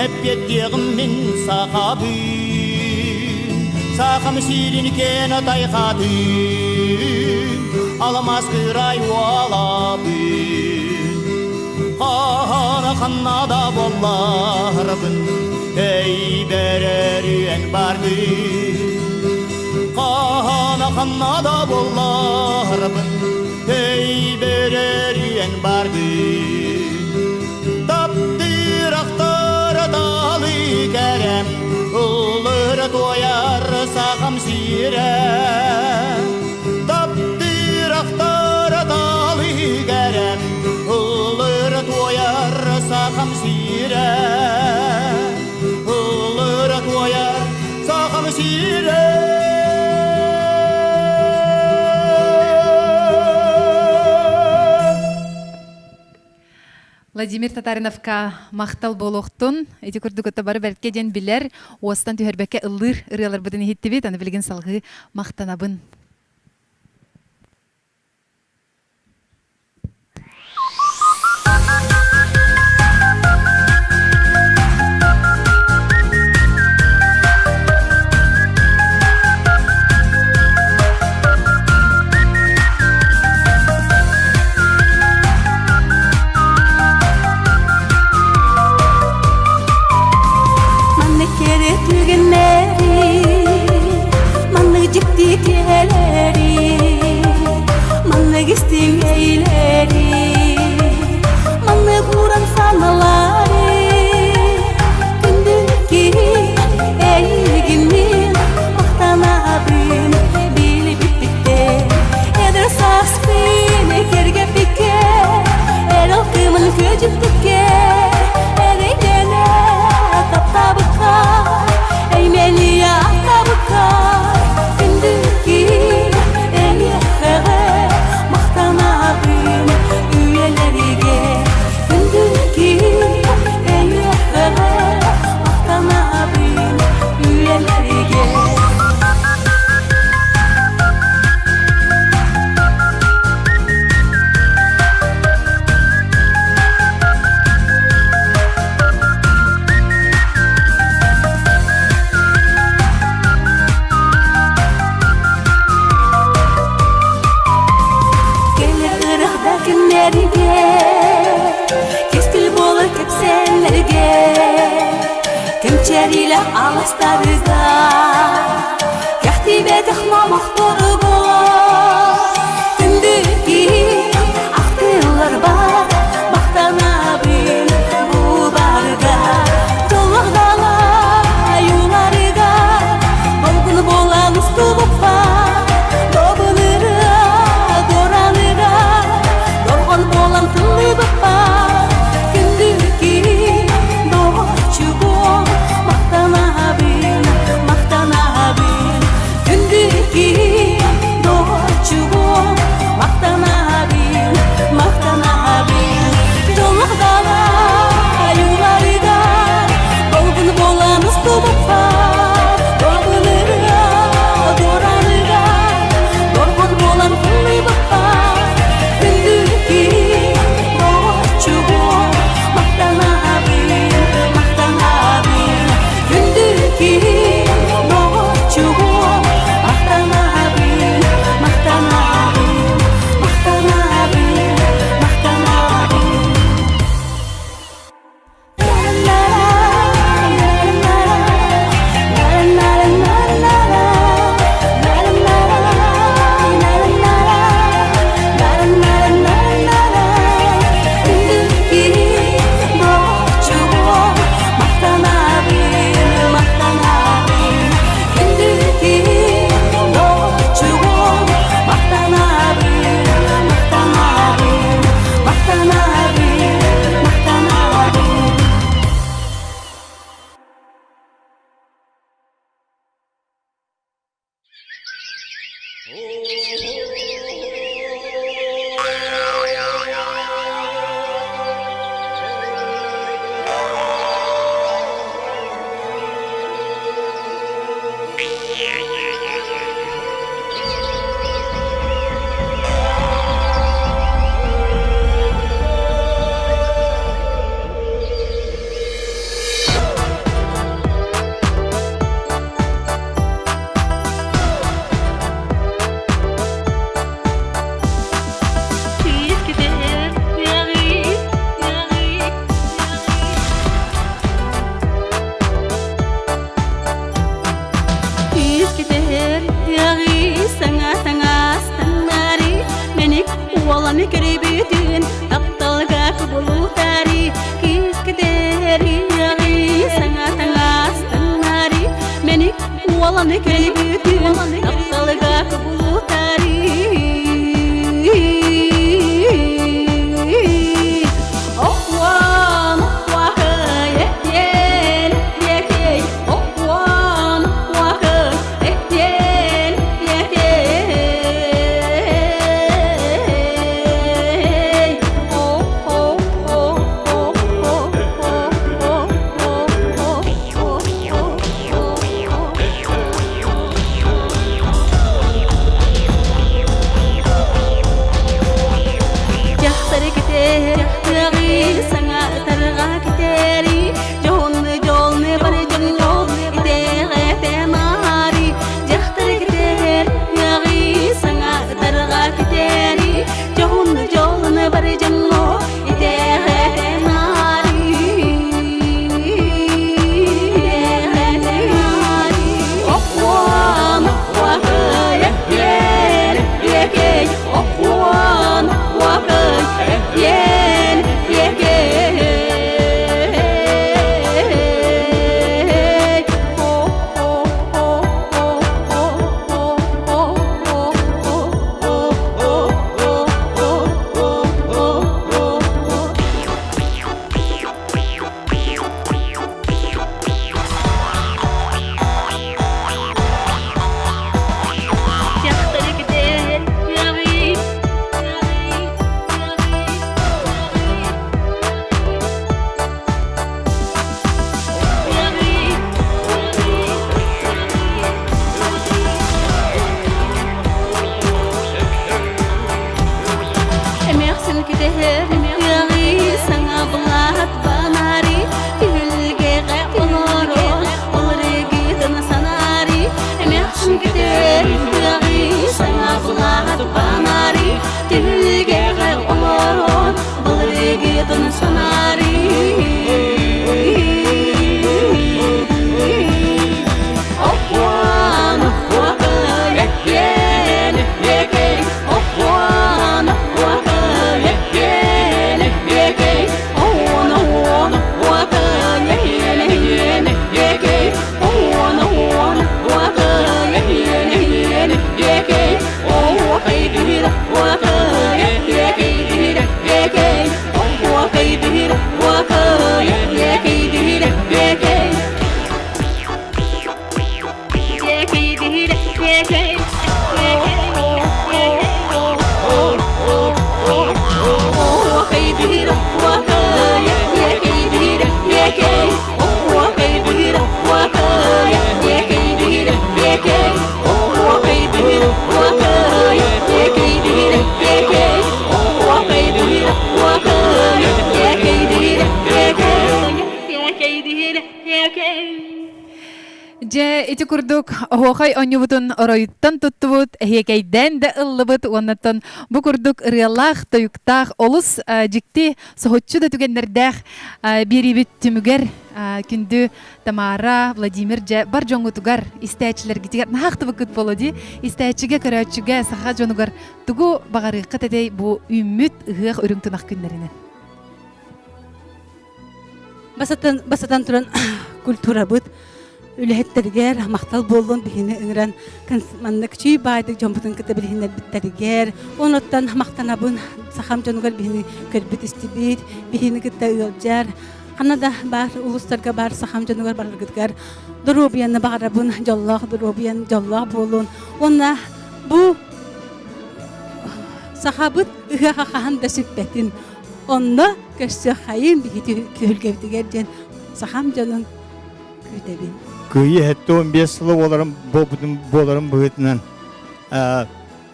D: эппиэттиэҕим мин сахабын, сахам сирин киэн тайхатын, аламаас кырай уолабын. Хаана ханна да буолларбын, эй бэрэрүөн бардын. Хаана ханна да буолларбын, эй бэрэрүөн бардын. Таптыыр ахтар далы кэрэм, ыллыр туойар сахам сирэ. Таптыыр ахтар далы кэрэм, ыллыр туойар сахам сирэ. Ыллыр туойар сахам сирэ.
A: Владимир Татариновка махтал буолуохтун. Ити курдук ото бары бэрткэ диэн билэр, уостан түһэрбэккэ ыллыыр ырыаларбытын иһиттибит. Аны билигин салгыы махтанабын.
E: Маннык кэрэ түгэннэри, маннык дьикти кэлэри. кэмнэргэ, кэскил буолар кэпсээннэргэ, кэмчэриилээх аластарга, кэхтибэтэх номохторго, күндү киһи ахтылар бар, махтанабын бу барга, дьоллоох дала айууларга, долгун буолан устубуппа, добунырыа, дораныга, дорҕон буолан тыллыбыппа, күндү киһи доҕорчугуом, махтанабын, махтанабын, күндү киһи доҕорчугуом, махтанабын, махтанабын, дьоллоох дала айууларыгар, долгун буолан устубуппа, добунырыа, дораныга, доргун буолан тыллыбыппа, күндү киһи доҕорчугуом, махтанабын, махтанабын, күндү киһи доҕорчугуом, махтанабын, махтанабын, махтанабын, махтанабын.
G: Күүскүтэр ыаҕыы саҥа таҥас таҥнары Мэник уоланы көрбүтүн тапталга кубулутаары Күүскүтэр ыаҕыы саҥа таҥас таҥнары Мэник уоланы көрбүтүн тапталга кубулутаары Охуан, охуахай, эттиэн, эттиэкэй, охуан, охуахай, эттиэн, эттиэкэй. О-хо-хо-хо-хо-хо-хо-хо-хо-хо-хо.
E: 我可以，也可以的，也可以，我可以的，我可以，也可以的，也可以。也可以的，也可以，也可以，我可以的，我可以，也可以的，也可以，我可以的，我可以，也可以的，也可以，我可以的，我可以，也可以的，也可以，我可以的，我可以，也可以的，也可以，也可以的，也可以。
A: Дьэ, ити курдук оһуохай оонньуубутун оройуттан туттубут, эһиэкэйдээн да ыллыбыт уоннаттан бу курдук ырыалаах, тойуктаах, олус дьикти, соһуччу да түгэннэрдээх биэриибит түмүгэр күндү Тамара, Владимир дьэ бар дьоҥҥутугар, истээччилэргитигэр наһаахтыбыккыт буолуо дии. Истээччигэ, көрөөччүгэ, саха дьонугар тугу баҕарыаххыт этэй бу үүммүт ыһыах үрүҥ тунах күннэринэн?
C: Басатан, басатан туран культурабыт үлэһиттэригэр махтал буоллун биһини ыҥыран маннык чүй баайдык дьоммутун кытта билиһиннэрбиттэригэр онуттан махтанабын сахам дьонугар биһини көрбүт истибит биһини кытта ыалдьар ханна да баар улуустарга баар сахам дьонугар бараргытыгар доруобуйаны баҕарабын дьоллоох доруобуйан дьоллоох буолун уонна бу сахабыт ыһыаха хаһан да сүппэтин Онно көрсүөххэйин биһиги түһүлгэбитигэр диэн сахам дьонун күүтэбин.
B: Кыайыы 75 сыла буоларын буолбутун буоларын быһыытынан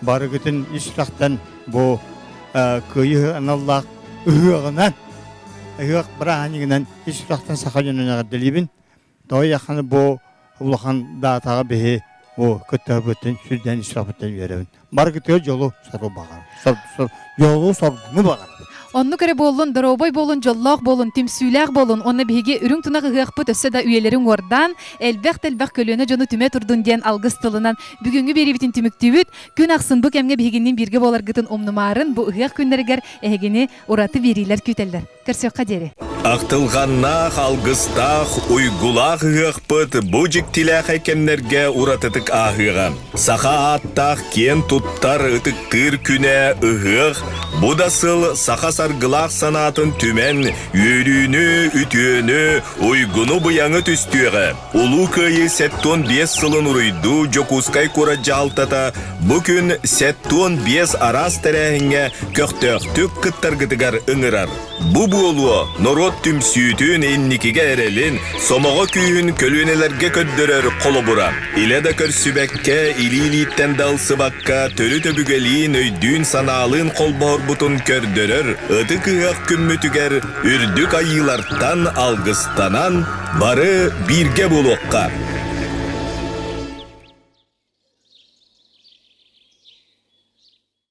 B: барыгытын ис сүрэхтэн бу кыайыы аналлаах ыһыаҕынан ыһыах бырааһынньыгынан ис сүрэхтэн саха дьонун эҕэрдэлиибин. Тоҕо бу улахан даатаҕа биһи бу кыттыһарбыттан сүрдээн ис сүрэхпиттэн үөрэбин. Барыгытыгар дьолу сору баҕар. Дьолу соргуну баҕарабын.
A: Оннук эрэ буоллун, доруобай буолун, дьоллоох буолун, түмсүүлээх буолун уонна биһиги үрүҥ тунах ыһыахпыт өссө да үйэлэрин уордаан, элбэх да элбэх көлүөнэ дьону түмэ турдун диэн алгыс тылынан бүгүҥҥү биэриибитин түмүктүүбүт. Күн ахсын бу кэмҥэ биһигинниин бииргэ буоларгытын умнумаарын, бу ыһыах күннэригэр эһигини ураты биэриилэр күүтэллэр. Көрсүөххэ диэри.
F: Ахтылҕаннаах, алгыстаах, уйгулаах ыһыахпыт бу дьиктилээхэй кэмнэргэ уратытык ааһыаҕа. Саха ааттаах киэн туттар, ытыктыыр күнэ ыһыах бу да сыл саха саргылаах санаатын түмэн, үөрүүнү, үтүөнү, уйгуну-быйаҥы түстүөҕэ. Улуу Кыайыы 75 сылын уруйдуу Дьокуускай куорат дьаһалтата бу күн 75 араас тэрээһиҥҥэ көхтөөхтүк кыттаргытыгар ыҥырар. Бу буолуо норуот түмсүүтүн, инникигэ эрэлин, сомоҕо күүһүн көлүөнэлэргэ көрдөрөр холобура. Илэ да көрсүбэккэ, илии-илииттэн да ылсыбакка, төрүт өбүгэлиин, өйдүүн-санаалыын холбоһорбутун көрдөрөр ытык ыһыах күммүтүгэр үрдүк айыылартан алгыстанан, бары бииргэ буолуохха.